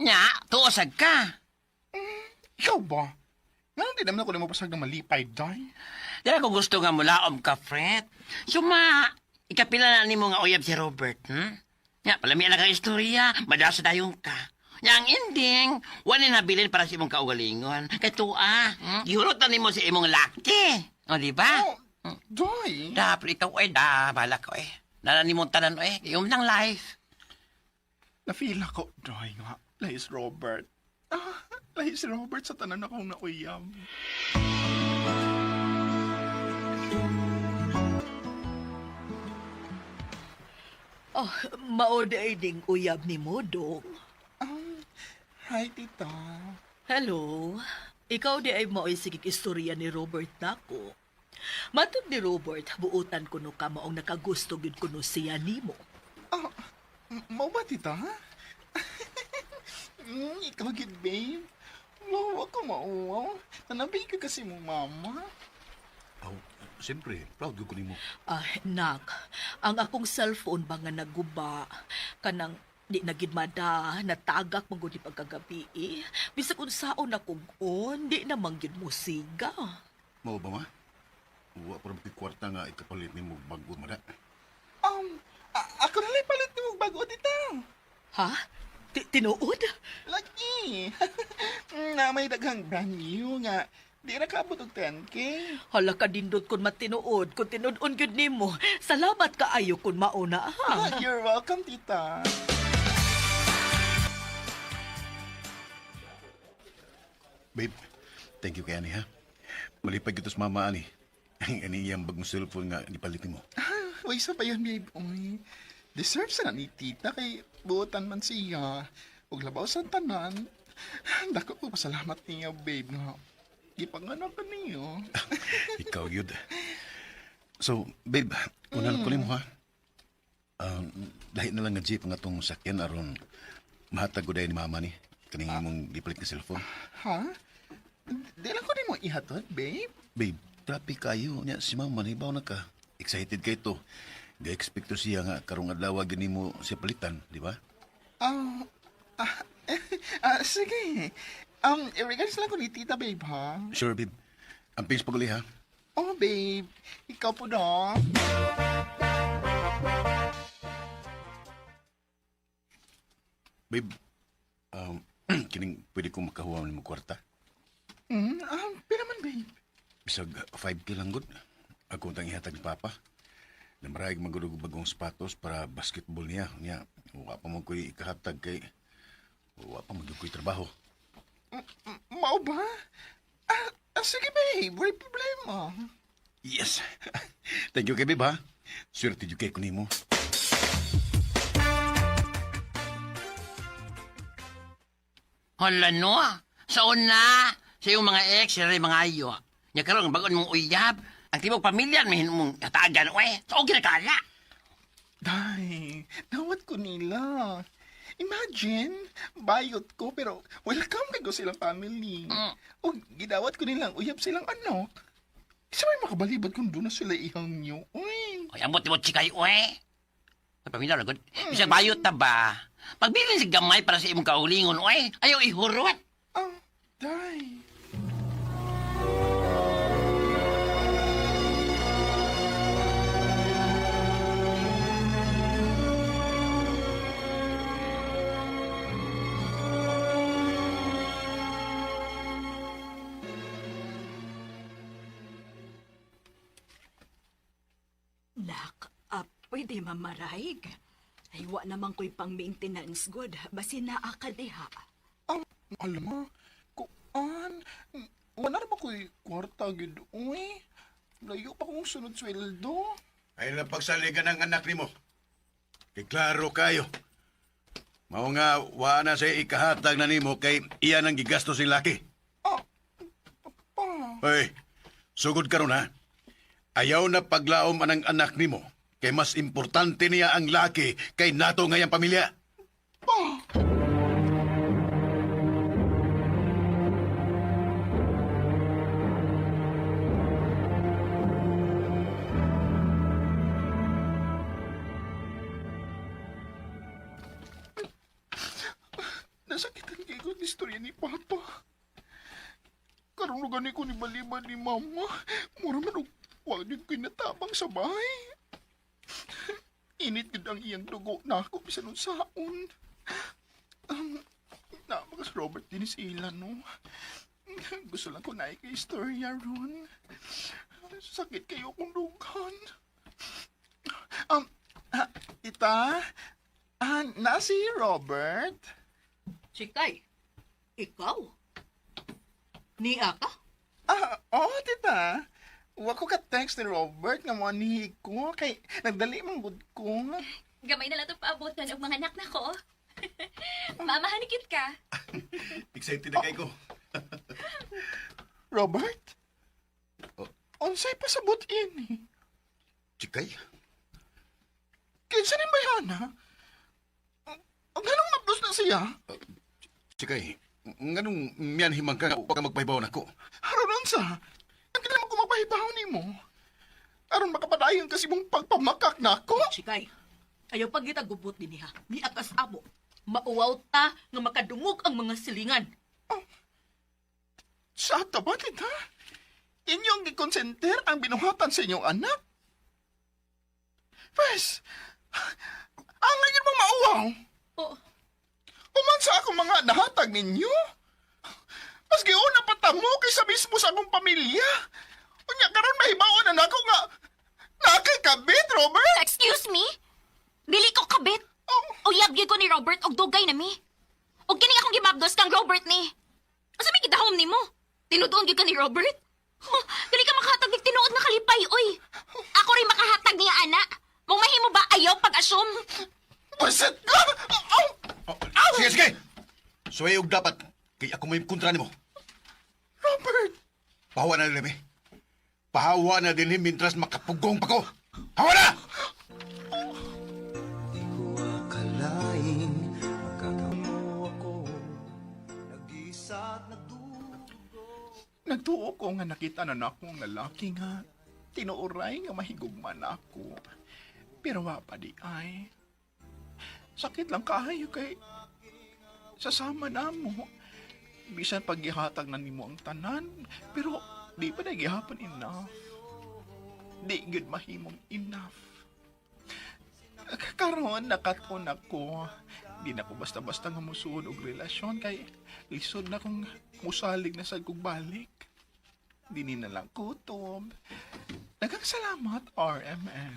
Nya, tuosag ka. Ikaw ba? Nga di naman ako na mapasag ng malipay, day. Dili ko gusto nga mulaom ka, Fred. Suma, ikapila na nimo nga uyab si Robert, Nya, palami na kang istorya, madasa dayon ka. Nya, ang ending, wala na nabilin para sa imong kaugalingon. Kay tuwa, Gihurot na nimo si imong laki. O, di ba? Oh, day. Da, pero ikaw ay da, bahala ko eh. Nala nimo tanan eh, iyong nang life. Na-feel ako, day nga. Lahis Robert. Ah, lahis Robert sa tanan akong nauyam. Oh, mao di ding uyab ni mo, dong. Hi, tita. Hello. Ikaw di ay mao'y sigig istorya ni Robert nako. Matod ni Robert, buutan kuno ka maong nakagusto gyud kuno siya nimo. Ah, mao ba, tita? Ikaw gid, babe. Wow, ako mauwaw. Nanabi ka kasi mo, mama. Aw, siyempre, proud ko nimo. Ah, nak, ang akong cellphone ba nga naguba kanang di na gid mada, natagak man gud ni pagkagabi eh. Bisag unsaon akong on, di na man gyud mo siga. Mao ba ma? Wa pa rin kwarta nga ikapalit nimo bago mada. Ako na lang palit mo bago, tita. Ha? Tinuod? Lagi. Na may daghang brand new nga. Di na kaabot og 10K. Hala ka dindot kun matinuod, kun tinud-on gyud nimo. Salamat kaayo kun mauna ha. Ah, you're welcome, tita. Babe, thank you kay ani ha. Malipay gyud sa mama ani. Ang ani iyang bagong cellphone nga gipalit nimo. Uy, isa pa yun, babe. Uy, deserve sa na ni tita kay buotan man siya. Ug labaw sa tanan. Dako ko pasalamat niya, babe, nga. Gipanganak ka niyo. Ikaw yun. So, babe, una lang ko nimo ha. Lahi na lang nga jeep nga tong sakyan aron mahatag ko dahil ni mama ni kaning imong gipalit nga cellphone. Ha? Di lang ko nimo ihatod, babe. Babe, traffic kayo nya si mama nahibaw na ka. Excited kay to. Ga-expect to siya nga karong adlaw gani mo siya palitan, di ba? Ah, ah, ah, sige. Regards lang ko ni tita, babe, ha? Sure, babe. Ang pings paguli ha. Oh, babe. Ikaw po na. Babe, um, kining pwede ko makahuwa nimo kwarta. Pila man, babe. Bisag 5K lang gud. Ako tang ihatag ni Papa. Namarayag magulog bagong sapatos para basketball niya. Niya, wa pa mo ko'y ikahatag kay wa pa mo gyud ko'y trabaho. Mao ba? Ah, sige, babe. Wala problema. Yes. Thank you kay babe ha. Swerte jud kay ko nimo. Hala no, sa una, sa iyong mga ex, sila rin mga ayo. Nya karon bagon mong uyab, ang tibok pamilya may mong katagan oy. So okay na kala. Day, dawat ko nila. Imagine, bayot ko pero welcome kay ko silang family. O gidawat ko nilang uyab silang anak. Isa may makabalibad kung doon na sila ihang nyo. Uy. Oy, ambot mo chikay, oy. Ay, paminaw na gud. Bisag bayot ta ba? Pagbilin sa gamay para sa imong kaulingon, oy. Ayaw ihurot. Ah, day. Nak, pwede mamaraig. Ay, wa naman ko'y pang maintenance good. Basi naa ka diha. Ah, alam mo, kuan, wala na ba ko'y kwarta gid, uy? Layo pa kong sunod sweldo. Ay na pagsaligan ng anak nimo. Kay klaro kayo. Mao nga wa na say ikahatag na nimo kay iya nang gigasto sing laki. Ah, pa. Hoy, sugod karon ha. Ayaw na paglaom anang anak nimo kay mas importante niya ang laki kay nato ngayang pamilya. Pa. Nasakitan kay ko ang istorya ni Papa. Karon gani ko ni baliba ni Mama. Mura man og wa gyud ko'y natabang sa bahay. Init gid ang iyang dugo na ako bisan unsaon. Na mga si Robert din sila no. Gusto lang ko na kay istorya ron. Sakit kayo kung dughan. Um, tita, na si Robert? Chikay, ikaw? Niya ka? Ah, oh, tita. Wa ko ka-text ni Robert nga mo ni ko kay nagdali man gud ko. Gamay na lang itong paabotan og mga anak na ko. Mamahan cute ka. Excited na kay ko. Robert? Oh. Unsay pasabot ini? Chikay, Kinsa ni bayana? Ang ganong mabdos na siya? Chikay, nganong miyan himang ka wa ka magpahibaw nako. Aron unsa? Ang kailangan ko magpahibaw nimo. Aron makapadayon kasi mong pagpamakak nako. Chikay, ayaw pag kita gubot din niya. Niya ka sa amo. Mauwaw ta nga makadungog ang mga silingan. Sa ta ba, tita? Inyong gikonsenter ang binuhatan sa inyong anak? Pwes, ang ngayon mong mauwaw. Oh, Human sa akong mga nahatag ninyo. Mas giuna pa tamo kaysa mismo sa akong pamilya. Unya karon mahibaon na nako nga nakay kabit, Robert. Excuse me? Dili ko kabit. Oh. Uyab gyud ko ni Robert og dugay na mi. Og kini akong gibabdos kang Robert ni. Asa may gidahom nimo? Tinudoon gyud ka ni Robert? Huh, dili ka makahatag og tinuod nga kalipay oy. Ako rin makahatag niya ana. Mong mahimo ba ayaw pag-assume? Basit ka! Oh, Oh, sige, sige. Suway og dapat kay ako may kontra nimo. Robert! Pahawa na din, eh. Pahawa na din mintras makapugong pa ko. Hawa na! Nagtuo ko nga nakita na nako ang lalaki nga tinuoray nga mahigugma na ako. Pero wa pa di ay. Sakit lang kaayo kay sasama na mo. Bisan paggihatag na nimo ang tanan, pero di pa na gihapon enough. Di gud mahimong enough. Karon nakaton ako. Di na ko basta-basta nga musuod og relasyon kay lisod na kong musalig na sad kog balik. Dini na lang kutob. Daghang salamat, RMN.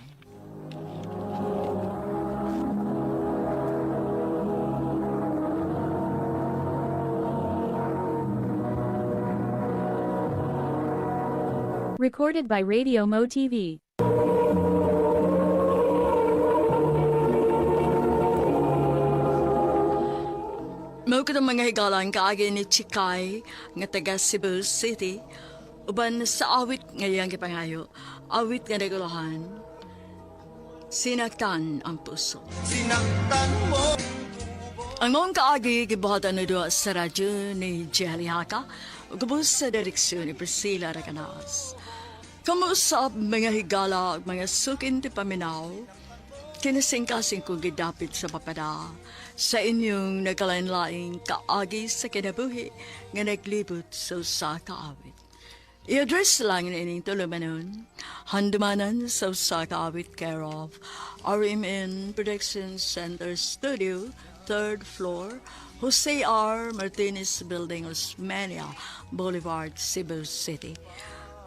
Recorded by Radio Mo TV. Mao katong mga higalan kaagi ni Chikay nga taga Cebu City uban sa awit nga iyang gipangayo. Awit nga naguluhan. Sinaktan ang puso. Sinaktan mo. Ang mong kaagi gibuhatan na duha sa radyo ni Jelly Haka ug ubos sa direksyon ni Priscilla Raganas. Kamusap mga higala ug mga sukin ti paminaw, kinasingkasing kong gidapit sa papada sa inyong nagkalain-laing kaagi sa kinabuhi nga naglibot sa usa ka awit. I-address lang ining tulumanon, handumanan sa usa ka awit care of RMN Production Center Studio, 3rd floor, Jose R. Martinez Building, Osmeña Boulevard, Cebu City.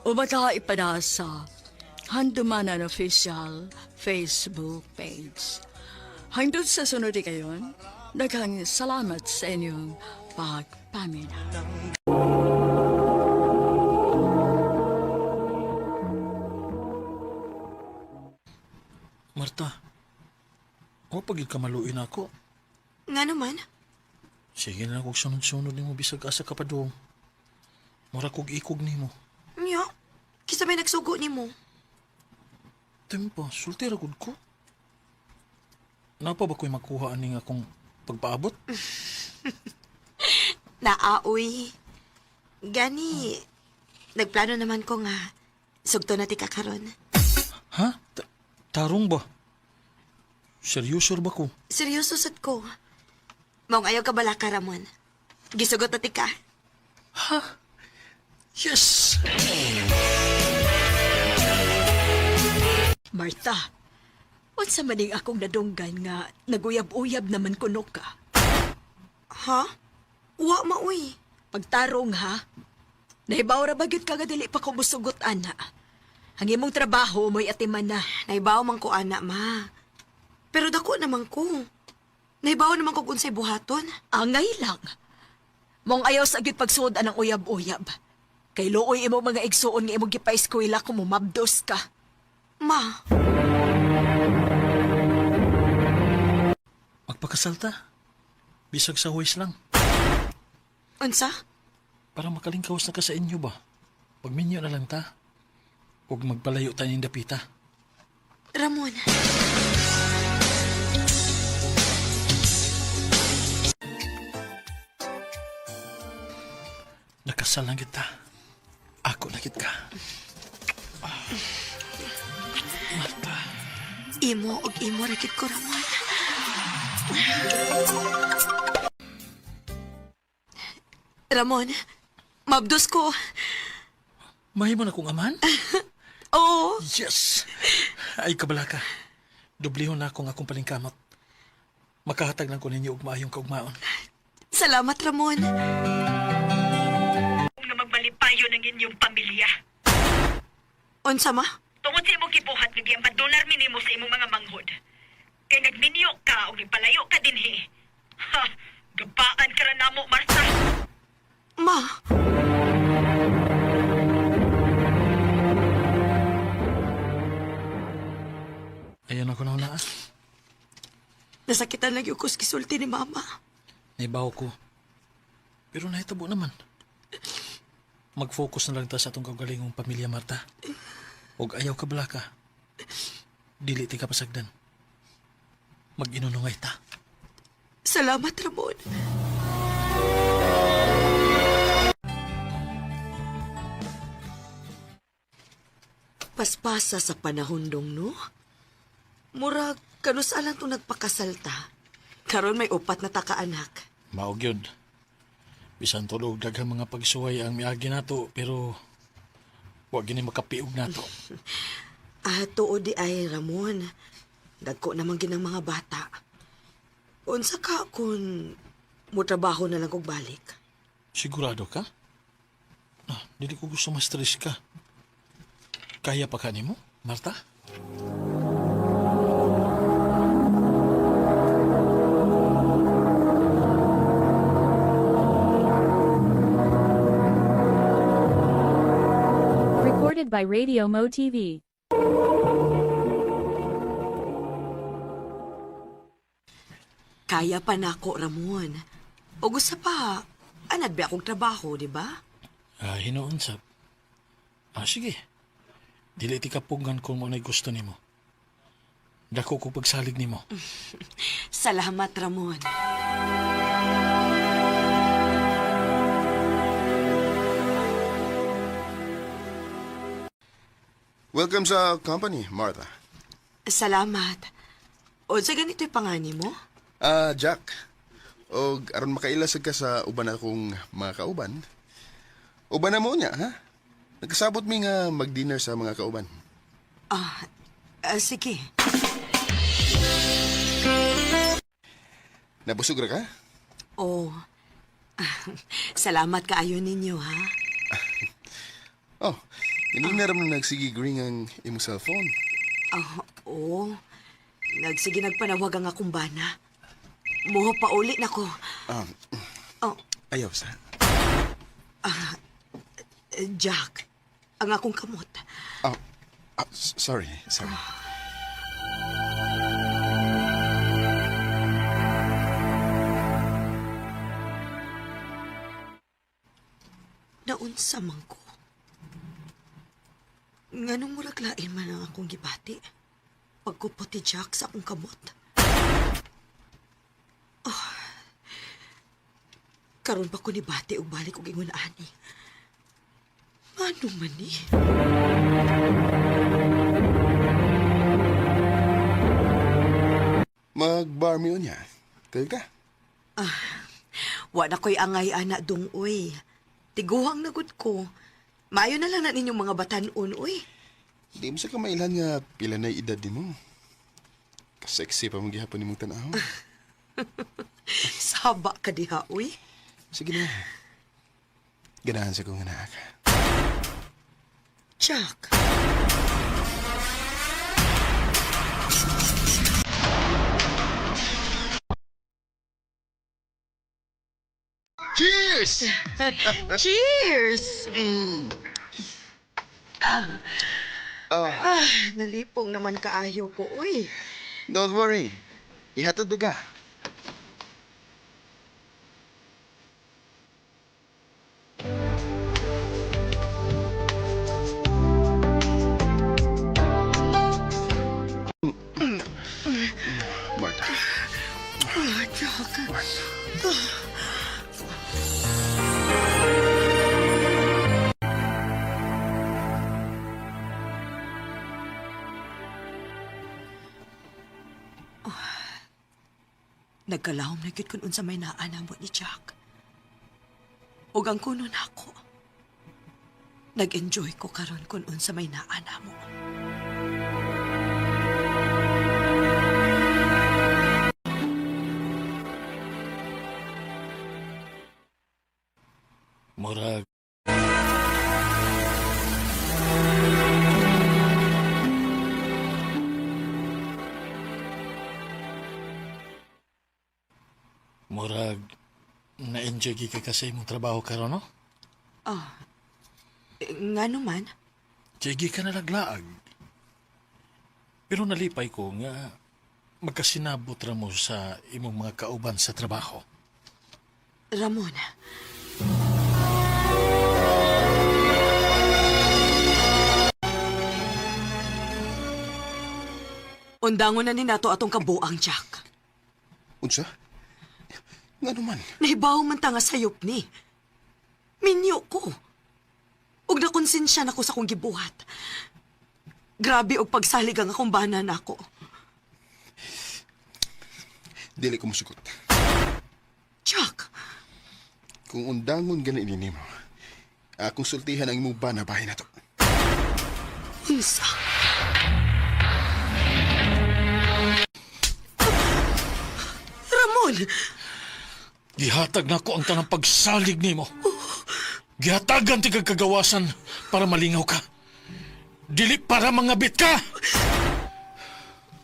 O baka ipada sa Handumanan Official Facebook page. Hangtod sa sunod kayon, daghang salamat sa inyong pagpaminaw. Marta, o pagid ka maluin ako. Nga naman, Sige na kog sunod-sunod nimo bisag asa ka pa dong. Mura kog ikog nimo. nya, kisa may nagsugo nimo. Tempo, sultira gud ko. Napa ba ko'y makuha aning akong pagpaabot? Naaoy. Gani, nagplano naman ko nga, sugto na ti ka karon. Ha? Tarong ba? Seryoso ba ko? Seryoso sad ko. Maong ayaw ka bala ka, Ramon. Gisugot na ti ka. Ha? Yes! Martha, unsa maning akong nadunggan nga naguyab-uyab naman kuno ka. Ha? Wa maoy. Pagtarong ha. Nahibaw ra ba gyud ka nga dili pa ko musugot ana. Ang imong trabaho mo'y atiman na. Naibaw man ko ana, ma. Pero dako naman ko. Naibaw naman ko kung unsay buhaton. Angay lang. Mong ayaw sa gyud pagsuod anang uyab-uyab. Kay luoy imong mga igsuon nga imong gipaeskwela kung mumabdos ka. Ma, Magpakasal ta. Bisag sa huwis lang. unsa? Para makalingkawas na ka sa inyo ba? Pagminyo na lang ta. Huwag magpalayo tayo ng dapita. Ramon. Nakasal lang kita. Ako na kita. Ah. Marta. Imo og imo ra gid ko, Ramon. Ramon, mabdos ko. Mahimo na kong aman? Oo. Yes! Ay, kabala ka. Dublihon na akong akong palingkamot. Makahatag lang ko ninyo og maayong kaugmaon. Salamat, Ramon. Nga magbalipayo ng inyong pamilya. Unsa ma? Tungod sa imong gibuhat nga giambandonar minimo sa imong mga manghod. Kay nagminyo ka og nagpalayo ka dinhi. Ha, gabaan ka ra namo, Martha. Ma, Ayan ako na una. nasakitan lang yung kuskisulti ni Mama. Naibaw ko. Pero nahitabo naman. Mag-focus na lang ta sa atong kaugalingong pamilya, Marta. Og ayaw ka bala ka. Dili ti ka pasagdan. Mag-inunungay ta. Salamat, Ramon. Paspasa sa panahon dong, no? Murag, kanusa lang itong nagpakasalta. Karon may upat na taka-anak. Maog yun. Bisan tulog daghang mga pagsuway ang miagi nato, pero wag gini makapiog nato. Ah, tuod di ay, Ramon. Dagko naman ginang mga bata. Unsa ka kung mutrabaho na lang kog balik? Sigurado ka? Ah, dili ko gusto ma-stress ka. Kaya pa ka nimo, Marta? Recorded by Radio Mo TV. Kaya pa nako, Ramon. O gusto pa, anad ba akong trabaho, di ba? Ah, hinuon sab. Ah, sige. Dili ti kapugan kung mo gusto nimo. Dako ko pagsalig nimo. Salamat, Ramon. Welcome sa company, Martha. Salamat. O sa ganito'y pangani mo? Ah, Jack. Og aron makaila sad ka sa uban akong mga kauban. Uban na mo niya, ha? Nagkasabot mi nga mag-dinner sa mga kauban. Ah, sige. Nabusog ra ka? Oh. Salamat kaayo ninyo, ha? Oh, kanina ra man nagsige ring ang imong cellphone. Ah, oo. Nagsige nagpanawag ang akong bana. Muho pa uli na ko. Oh, Ayaw sa. Jack, ang akong kamot. Oh, sorry, sorry. Naunsa man ko. Nganong murag lain man ang akong gibati. Pagkupot ni Jack sa akong kamot. Oh. Karon pa ko ni bati og balik og ingon ani. Ano man ni? Mag-bar mi unya. Kayo ka? Wa na ko'y angay ana dong uy. Tiguhang nagud ko. Maayo na lang na ninyong mga batanon uy. Di mo sa kamailan nga pila na edad din mo. Kasexy pa mong gihapon nimong tan-aw. Saba ka diha uy. Sige na. Ganahan sa kong anak. Jack. Cheers! Cheers! Oh, Ah, nalipong naman kaayo ko uy. don't worry. Ihatod ka. Marta. Ah, Jack. Nagkalahom na gyud kun unsa may naa namo ni Jack. Ug ang kuno nako. Nag-enjoy ko karon kun unsa may naa namo. Murag Murag na-enjoy gyud ka sa imong trabaho karon, no? Ah. Ngano man? Sige ka na naglaag. Pero nalipay ko nga magkasinabot ra mo sa imong mga kauban sa trabaho. Ramon. Undangon na ni nato atong kabuang, Jack. Unsa? Nga naman. Nahibaw man ta nga sayop ni. Minyo ko. Ug nakonsensya na ko sa akong gibuhat. Grabe og pagsalig ang akong bana nako. Dili ko musugot. Jack, Kung undangon gani ini nimo, akong sultihan ang imong bana bahin nato. unsa? Ramon! Gihatag nako ang tanang pagsalig nimo. Gihatagan ti kag kagawasan para malingaw ka. Dili para mangabit ka.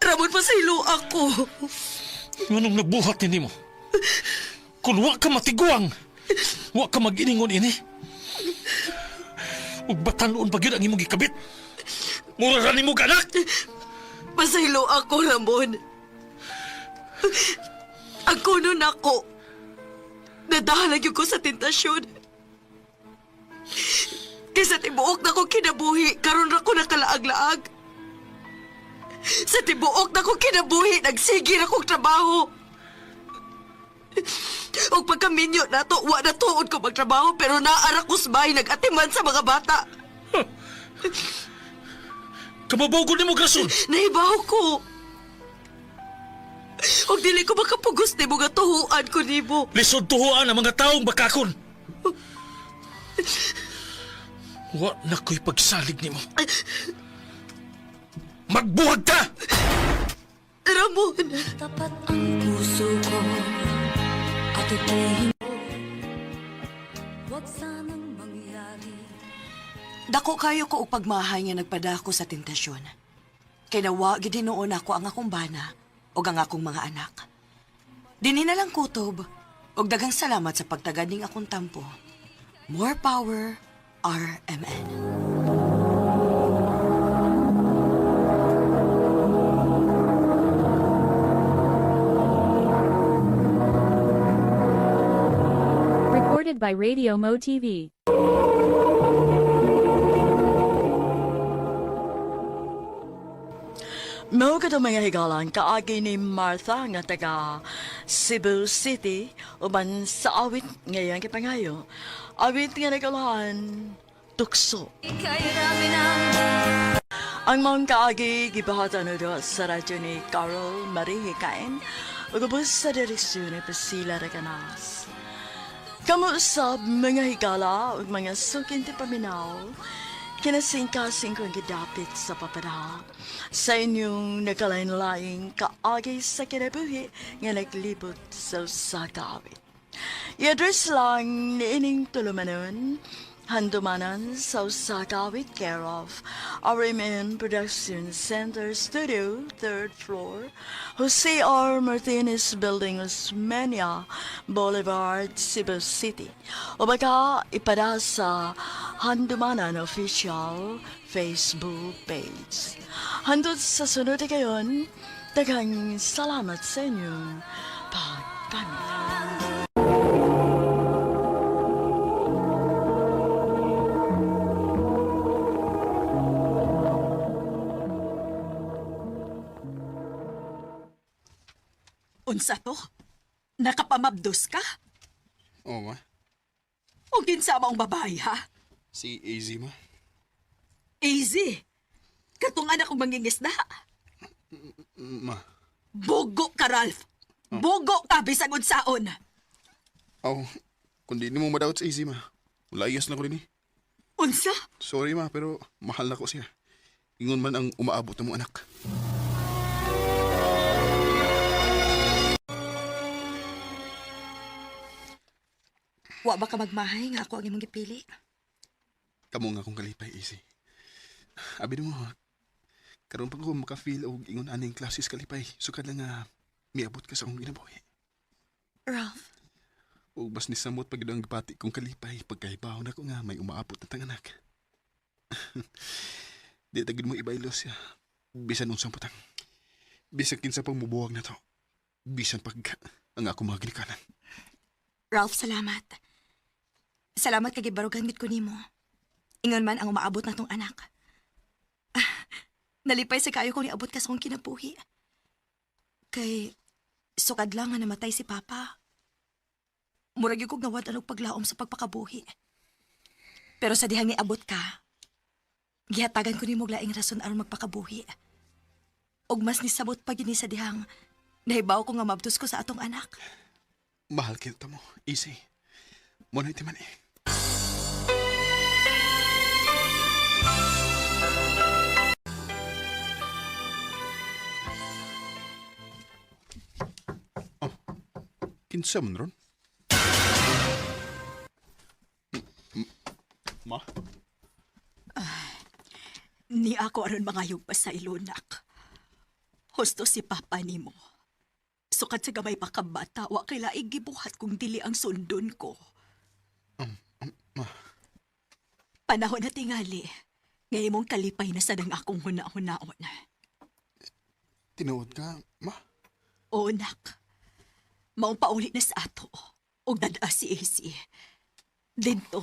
Ramon, pasaylo ako. Nganong nabuhat ni nimo? Kung wa ka matiguang, wa ka mag-iningon ini. Ug batan-on pa gyud ang imong gikabit. Mura ra nimo anak. Pasaylo ako, Ramon. Ang kuno nako. Nadahalag yun ko sa tentasyon. Kaysa tibuok na ko kinabuhi, karon ra ko nakalaag-laag. Sa tibuok na ko kinabuhi, nagsige ra kong trabaho. Og pagkaminyo na to, wa na tuod ko magtrabaho, pero naara ko sa bahay, nag-atiman sa mga bata. Kamabugod nimo grason. Nahibaw ko. Og dili ko makapugos nimo nga tuhuan ko nimo. Lisod tuhuan ang mga taong bakakon. Wa na ko'y pagsalig nimo. Magbuhag ka! Ramon! Tapat ang puso ko at ito'y huwag sanang mangyari. Dako kayo ko og pagmahay nga nagpadako sa tentasyon. Kay nawa gid hinuon ako ang akong bana ug ang akong mga anak. Dinhi na lang kutob ug daghang salamat sa pagtagad ning akong tampo. More power, RMN. Recorded by Radio Mo TV. Mao kadto mga higalan kaagi ni Martha nga taga Cebu City uban sa awit ngayon kipangayo. Awit nga nagalahan tukso. Ang mga kaagi gibahatan do sa radyo ni Carol Marie Hikain ug ubos sa direksyon ni Priscilla Recanas. Kamo usab mga higala ug mga sukin ti paminaw, kinasingkasing kong gidapit sa papada sa inyong nagkalain-laing kaagi sa kinabuhi nga naglibot sa usa ka awit. I-address lang niining tulumanon, handumanan sa usa ka awit, care of RMN Production Center Studio, 3rd floor, Jose R. Martinez Building, Osmeña Boulevard, Cebu City. O baka ipada sa Handumanan Official Facebook page. Handot sa sunod na kayon, daghang salamat sa inyong pagpamilya. Unsa to? Nakapamabdos ka? Oo, ma. O kinsa maong babae, ha? Si AZ, ma. Easy. Katong anak kong mangingisda. Ma. Bugo ka, Ralph. Bugo ka, bisag unsaon. Aw, kung di nimo madawat sa AZ, ma. Layas na ko rin eh. Unsa? Sorry, ma, pero mahal na ko siya. Ingon man ang umaabot na mo anak. Wa ba ka magmahay nga ako ang imong gipili? Kamo nga akong kalipay, AZ. Abi mo, karon pa ko maka-feel og ingon aning klases kalipay. Sukad lang nga miabot ka sa akong ginabuhi. Ralph, Ug mas nisamot pag ang gipati kong kalipay pagkahibaw na ko nga may umaabot na tang anak. Di tagid mo ibaylo siya. Bisan unsang putang. Bisan kinsa pang mubuwag na to. Bisan pag ang ako mga ginikanan. Ralph, salamat. Salamat kay gibarugan gid ko nimo. Ingon man ang umaabot na tong anak. Ah, nalipay sa kaayo kung niabot ka sa akong kinabuhi. Kay sukad lang nga namatay si Papa. Murag gyud kog nawad og paglaom sa pagpakabuhi. Pero sa dihang niabot ka, gihatagan ko nimo og laing rason aron magpakabuhi. Og mas nisabot pa gini sa dihang nahibaw ko nga mabdos ko sa atong anak. Mahal kita mo, Easy. Mo na man eh. Oh, kinsa man ron? Ma? Ni ako aron mangayog pa sa ilunak. Husto si Papa nimo. Sukad sa gamay pa ka bata, wa kay laing gibuhat kung dili ang sundon ko. Ma, Panahon na tingali. Nga imong kalipay na sad ang akong huna-hunaon. tinuod ka, ma? Oo, nak. Maong pauli na sa ato. Og dada si AC. Dito,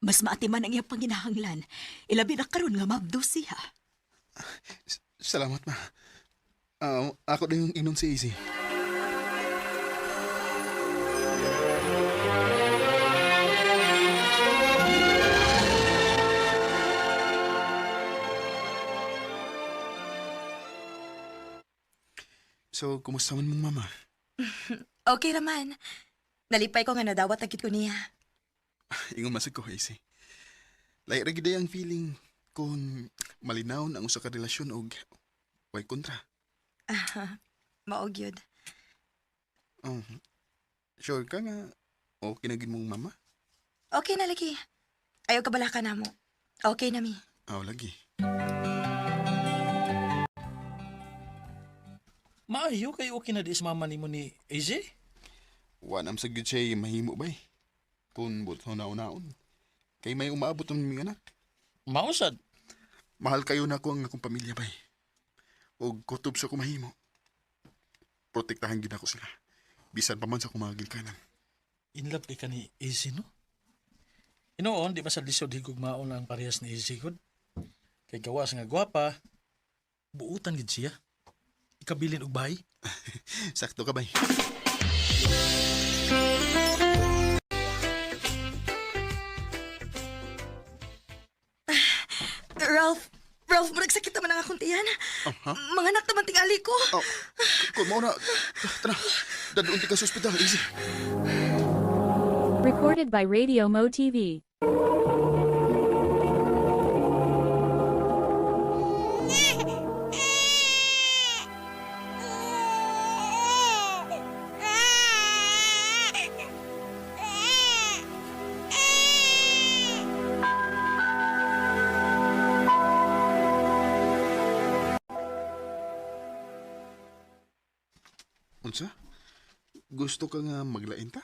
mas maatiman ang iyang panginahanglan. Ilabi na karon nga mabdo siya. Salamat, ma. Ah, ako na yung inon si Easy. So, kumusta man mong mama? Okay raman. Nalipay ko nga nadawat agad ko niya. Ingon masag ko, AC. Lahi ra gid ang feeling kung malinaw ang usa ka relasyon og way kontra. Ah, mao gyud. Oh, sure ka nga okay na gid mong mama? Okay na lagi. Ayaw kabala ka na mo. Okay na mi. Aw, lagi. Maayo kay okay na di sa mama nimo ni AJ. Wa nam sa gyud siya mahimo bay. Kung buto na unaon. Kay may umaabot ang mga anak. Mausad. Mahal kayo na ko ang akong pamilya bay. Og kutob sa kumahimo. Protektahan gid ako sila. Bisan pa man sa kumagilkanan. In love kay ka ni AZ, no? Inoon, di ba sa lisod higugmaon ang parehas ni AZ gud? Kay gawas nga gwapa, buutan gid siya. Ikabilin og bahay. Sakto ka bay. Ralph, Ralph, murag sakit naman ang akong tiyan. ha? Mga anak naman tingali ko. Oh, kung mao na, tara, dadunti ka sa ospital, easy. Recorded by Radio Mo TV. Unsa? Gusto ka nga maglain ta?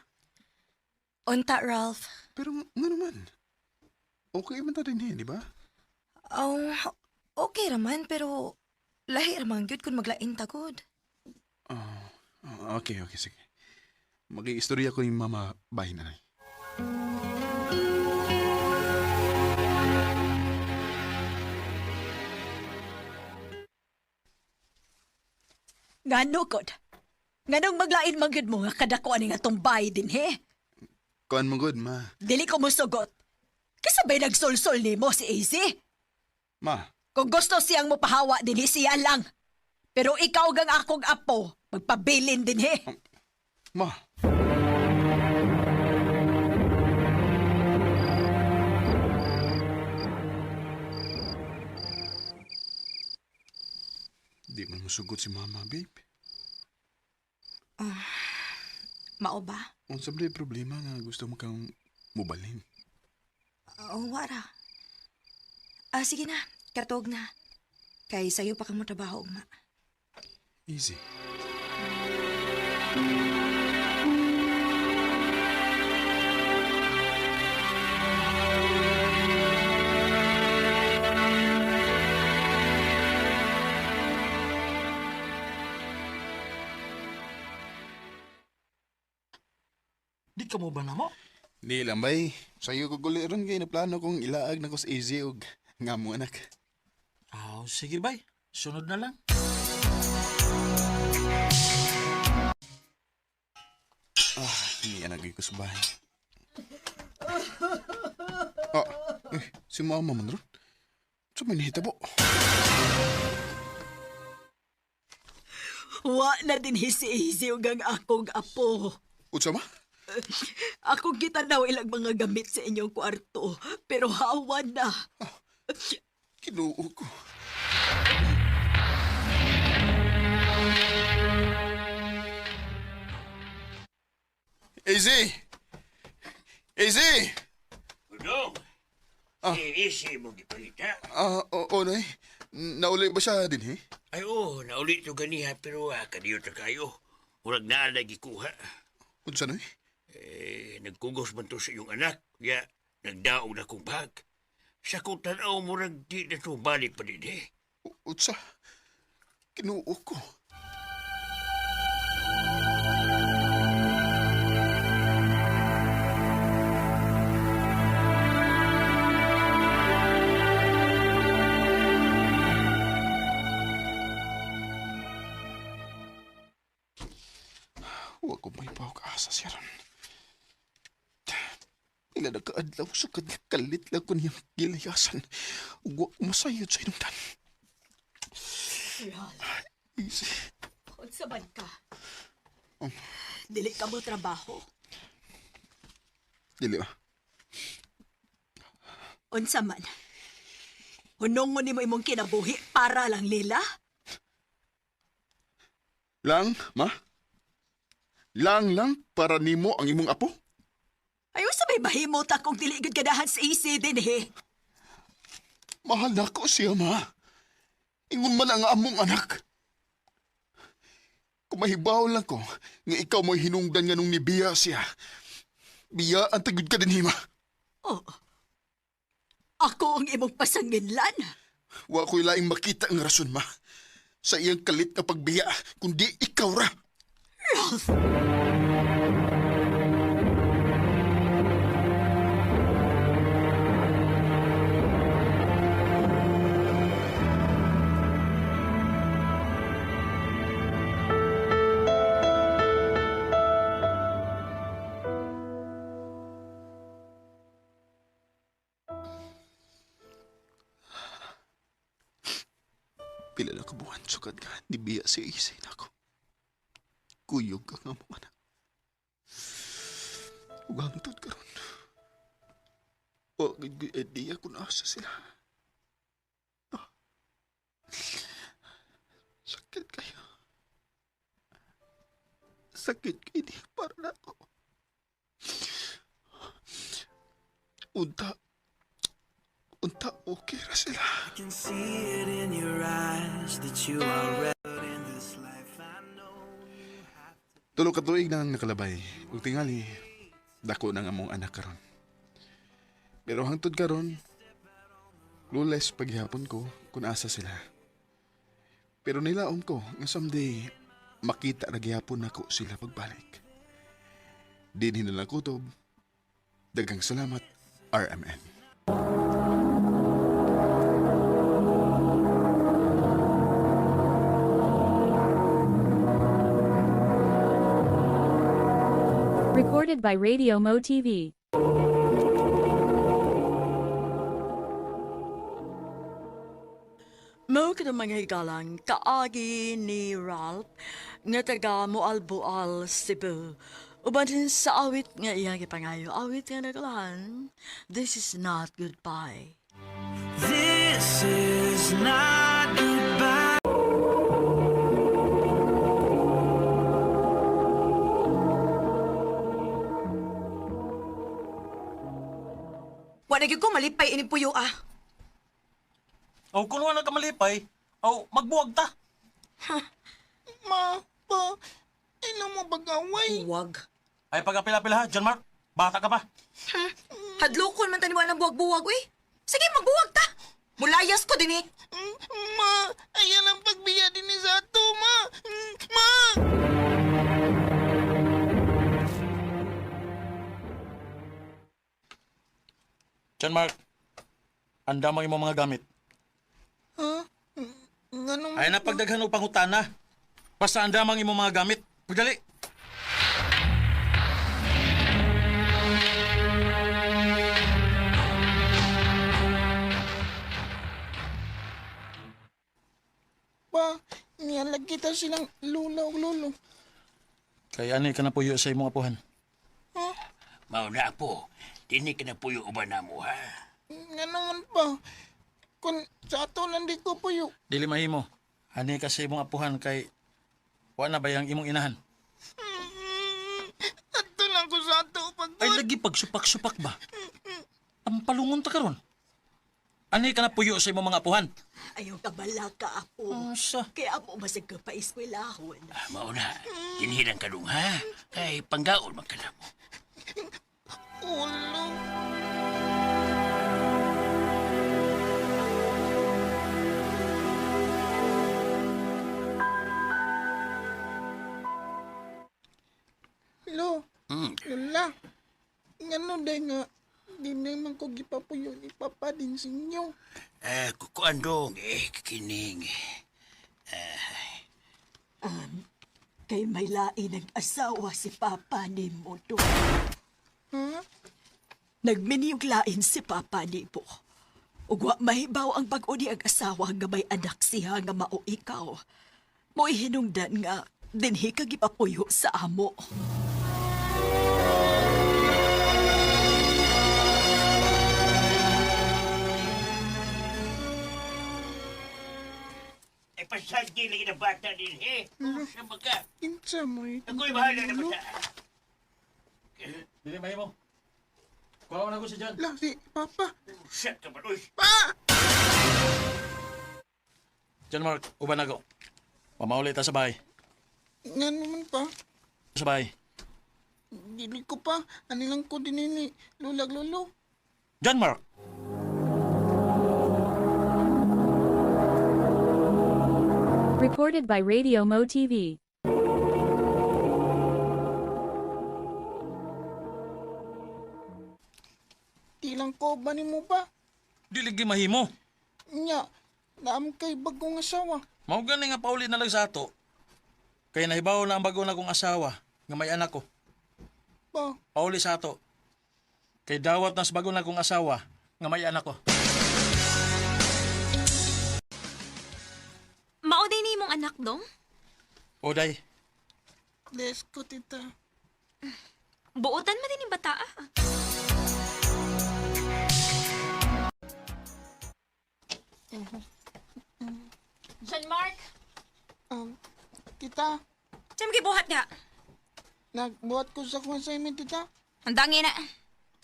Unta, Ralph. Pero nga naman. Okay man ta din eh, di ba? Oh, okay raman, pero lahi raman gyud kung maglain ta gud. Oh, okay, okay, sige. Mag-iistorya ko yung mama bahin anay. Ngano kod? Nganong maglain man gyud mo nga kadako ani nga tumbay din he? Kuan mo good, ma. Dili ko mosugot. Kasabay nagsulsul nimo si AZ. Ma, Kung gusto siyang mopahawa dinhi siya lang. Pero ikaw gang akong apo, magpabilin dinhi. ma. Di man musugot si mama, babe. Mao ba? Unsa ba problema nga gusto mo kang mubalhin? Oh, wara. Ah, sige na. Kartog na. Kay sayo pa kang mo trabaho, ugma. Easy. Di ka mo ba na mo? Di lang bay. Sayo ko guli ron kay naplano kong ilaag na ko sa easy og nga mo anak. Aw, sige bay. Sunod na lang. Ah, hindi anak ko sa bahay. Ah, eh, si mama man ron. Sa may nahitabo. Wa na dinhi si AZ ug ang akong apo. Unsa ma? Akong gitanaw ilang mga gamit sa inyong kwarto, pero hawa na. Kinuo ko. Easy! Easy! Udong, Ah. eh, easy mo gipalita. Ah, oo, nay. Nauli ba siya din, eh? Ay, oo, nauli to ganiha, pero kadiyo ta kayo. Murag na lagi kuha. Unsa, nay? Eh, nagkugos man to sa iyong anak, ya, nagdaog na kong bag. Sa kong tanaw, murag di na to balik pa din eh. Unsa? Kinuo ko. Wa ko may asa siya ron. Pila na kaadlaw sa kalit lang ko niyang gilayasan. Ug wa ko masayod sa inungdan. Ralph, Easy. Unsa man ka? Dili ka mo trabaho. Dili ba? Unsa man? Hunongon nimo imong kinabuhi para lang nila? Lang, ma? Lang lang para nimo ang imong apo? Ayaw sa may mahimot akong dili gud ganahan sa AC dinhi. Mahal na ko siya, ma. Ingon man ang among anak. Kung mahibaw lang ko, nga ikaw mo'y hinungdan nga nung nibiya siya. Biya ang tagud ka din, ma. Oh. Ako ang imong pasanginlan. Wa ko'y laing makita ang rason, ma. Sa iyang kalit nga pagbiya, kundi ikaw ra. Ralph! Pila na kabuhan sukad ka, nibiya si Isay na ako. Kuyog ka nga mong anak. Ug hangtod karon. Wa gid ko'y idea kung asa sila. Ah. Sakit kayo. Sakit kayo di para na ako. Unta, unta okay ra sila. Can see it in your eyes that you are red in this life. I know. Tulo ka tuig na ang nakalabay. Ug tingali, dako nang among anak karon. Pero hangtod karon, clueless paghihapon ko kung asa sila. Pero nilaom ko nga someday makita ra gihapon nako sila pagbalik. Dinhi na lang kutob. Daghang salamat, RMN. Recorded by Radio Mo TV. Mao kadtong mga higalang kaagi ni Ralph nga taga Moalboal, Cebu. Uban din sa awit nga iyang gipangayo. Awit nga nagulahan, "This Is Not Goodbye." This is not goodbye. Wa na gyud ko malipay ining puyo ah. Aw, kung wala ka malipay, aw, magbuwag ta. Ma, pa, ino mo bagaway. Huwag. Ay, pagapila-pila ha, John Mark. Bata ka pa. Hadlokon man taniwala ng buwag-buwag uy. Sige, magbuwag ta. Mulayas ko din eh. Ma, ayan ang pagbiya din ni sa ato, ma. Ma! John Mark, andam ang imong mga gamit. Ha? Nganong... Ay, napagdaghan og pangutana. Basta andam ang imong mga gamit. Pagdali. Pa, niyalag kita silang lula o lolo. Kaya ani ka na puyo sa imong apuhan. Mao na po, dini ka na puyo uban namo ha. Nga naman pa, kung sa ato lang di ko puyo. Dili mahimo. Ani ka sa imong apuhan kay wa na ba yang imong inahan? Ato lang ko sa ato pag... Ay lagi pagsupak-supak ba? Ang palungon ta karon. Ani ka na puyo sa imong mga apuhan. Ayaw ka balaka, apo. Asa? Kaya mo masag ka pa eskwelahon. Ah, mao na, dinhi lang kadung ha. Kay panggaon man ka namo. Ulo. Lo, Lola, ngano day nga, di naman ko gipapuyo ni Papa din sa inyo. Eh, kukuan dong, eh, kining. Kay may lain ang asawa si Papa ni mo do. Ha? Nagminiyog lain si Papa ni mo. Ug wa mahibaw ang bag-o ni ang asawa nga may anak siya nga mao ikaw. Mo'y hinungdan nga Dinhi ka gipapuyo sa amo. Ay, pasaldi lagi na bata din, eh. Sa baga. Kinsa mo eh. Ako'y bahala na bata. Dili mahimo. Kuha na ko si John. La, si Papa. Shit ka ba, uy. Pa! John Mark, uban ako. Pamauli ta sa bahay. Nga naman pa. Sa bahay. Dili ko pa. Anilang ko din ni Lulag Lolo. John Mark! Recorded by Radio Mo TV. Di lang ko ba ni mo pa? Dili gi mahimo. Nya, naam kay bagong asawa. Mao gani nga pauli na lang sa ato. Kay nahibaw na ang bago na kong asawa nga may anak ko. Pa, Pauli sa ato. Kay dawat na sa bago na kong asawa nga may anak ko. Mao day ni imong anak dong? Oday, bless ko tita. Buotan man din yung bata ah. John Mark, Tita, saan mo gibuhat nga? nagbuhat ko sa akong assignment tita. Ang dangi na.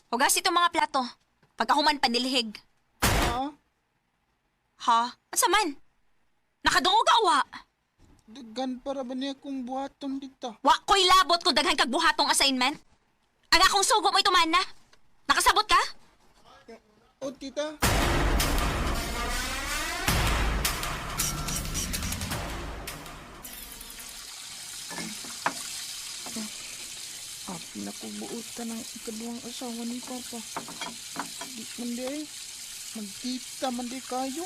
Hugas itong mga plato. Pagkahuman panilhig. Ha? Ha? Asa man? Nakadungog ka wa? Daghan para ba niya kong buhaton tita? Wa ko'y labot kung daghan kag buhatong assignment. Ang akong sugo mo'y tuman na. Nakasabot ka? O tita. Ah, pinakubuutan ng ikaduhang asawa ni Papa. Di man di ay. Magtita man di kayo.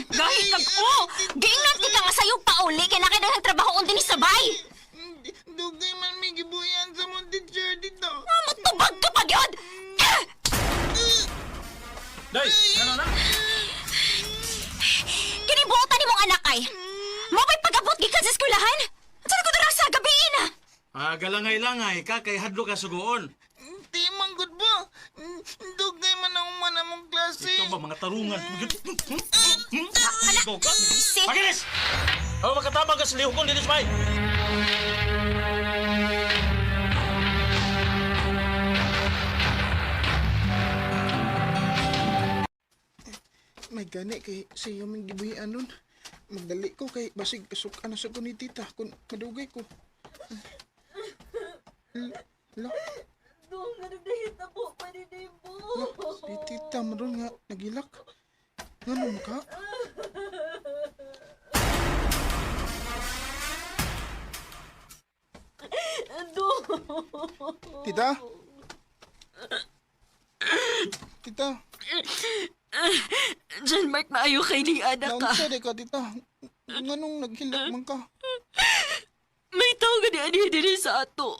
Gahi kag oh! Giingnan ti ka nga sayo pauli kay nakadaghang trabaho unti ni sabay. Dugay man may gibuyan sa mong teacher dito. Ah, Matubag ka pa gyud. Ah! Day, ano na? Kini buotan nimong anak ay. Mo ba'y pag-abot gikan sa eskwelahan? Unsa na ko dira sa gabi na? Ah, galangay-langay ka kay hadlo ka sugoon. Di man gud ba? Dugay man ang man among klase. Ikaw ba mga tarungan? Anak, Ikaw ka? si Pakinis! Oh, makatabang ka sa lihok kong dinis, bay. May gani kay sa iyo may gibuhian nun. Magdali ko kay basig sukan na sa ko ni tita kung madugay ko. La, Dong, ano nahitabo pa ni Nemo? si tita maron nga nagilak. Ngano ka? Dong! Tita? Tita, John Mark, maayo kay ni anak ka. naunsa di ka tita? Nganong naghilak man ka? May tao nga ni ani diri sa ato.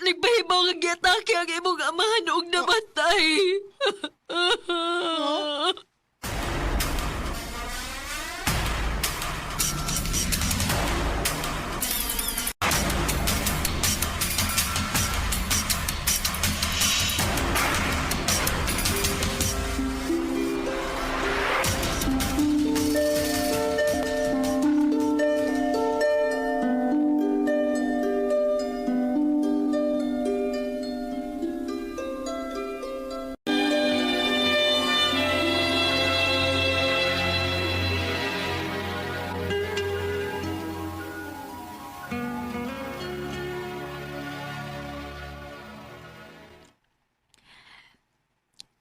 Nagpahibaw nga giatake ang imong amahan og namatay.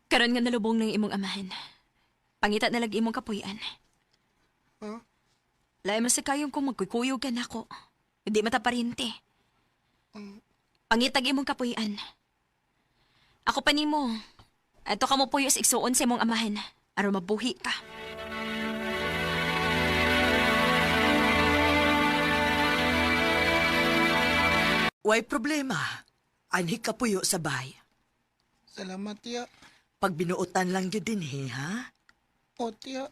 Karon nga nalubong ng imong amahan. Pangita na lang imong kapuy-an. Ha? Lain man sa kayong kung magkukuyog ka nako. Hindi mata parente. Pangitag imong kapuy-an. Ako pa nimo. Ato ka mo puyo sa igsuon sa imong amahan. Aron mabuhi ka. Way problema. Anhi ka puyo sa bahay. Salamat, tiya. Pag binuotan lang yun din, he, ha? O, tiya.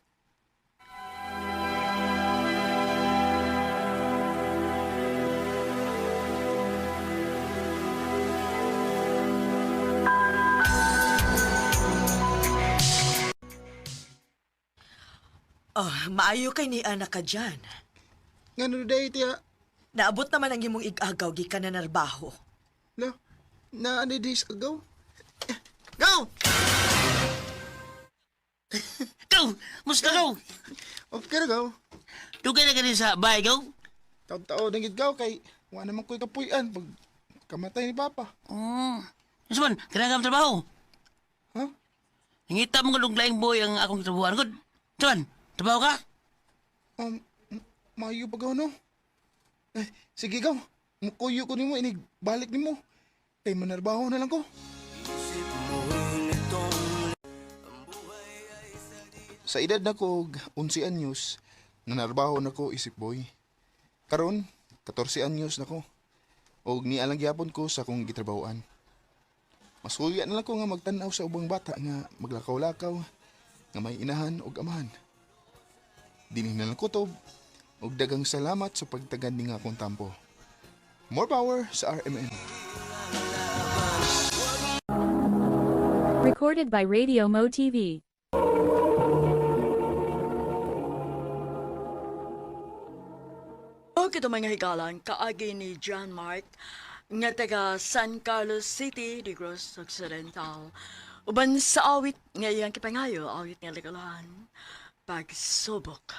Oh, maayo kay ni anak ka dyan. Ngano day, tiya? Naabot naman ang imong igagaw gikan na narbaho. No, na ano dis agaw? Go! Go! Musta go? Okay ra, go. Dugay na ka din sa bahay, go? Taon-taon na gid gaw kay wa naman ko'y kapuy-an pag kamatay ni Papa. Unsa man, kailangan ka trabaho. Ha? Nangita mo nga laing boy ang akong trabahoan. Good. Unsa man, trabaho ka? Um, maayo pa gaw, no? Eh, sige gaw. Mukuyo ko nimo inig balik nimo. Kay manarbaho na lang ko. Sa edad na ko og 11 anyos, nanarbaho na ko isip boy. Karon, 14 anyos na ko. Og nialang gyapon ko sa akong gitrabahoan. Masuya na lang ko nga magtan-aw sa ubang bata nga maglakaw-lakaw, nga may inahan og amahan. Dinhi na lang kutob og dagang salamat sa pagtagan ni nga akong tampo. More power sa RMN. Recorded by Radio Mo TV. O kito mga higalan, kaagi ni John Mark, nga taga San Carlos City, Negros Occidental. Uban sa awit nga iyang kipangayo, awit nga ligalahan, pagsubok.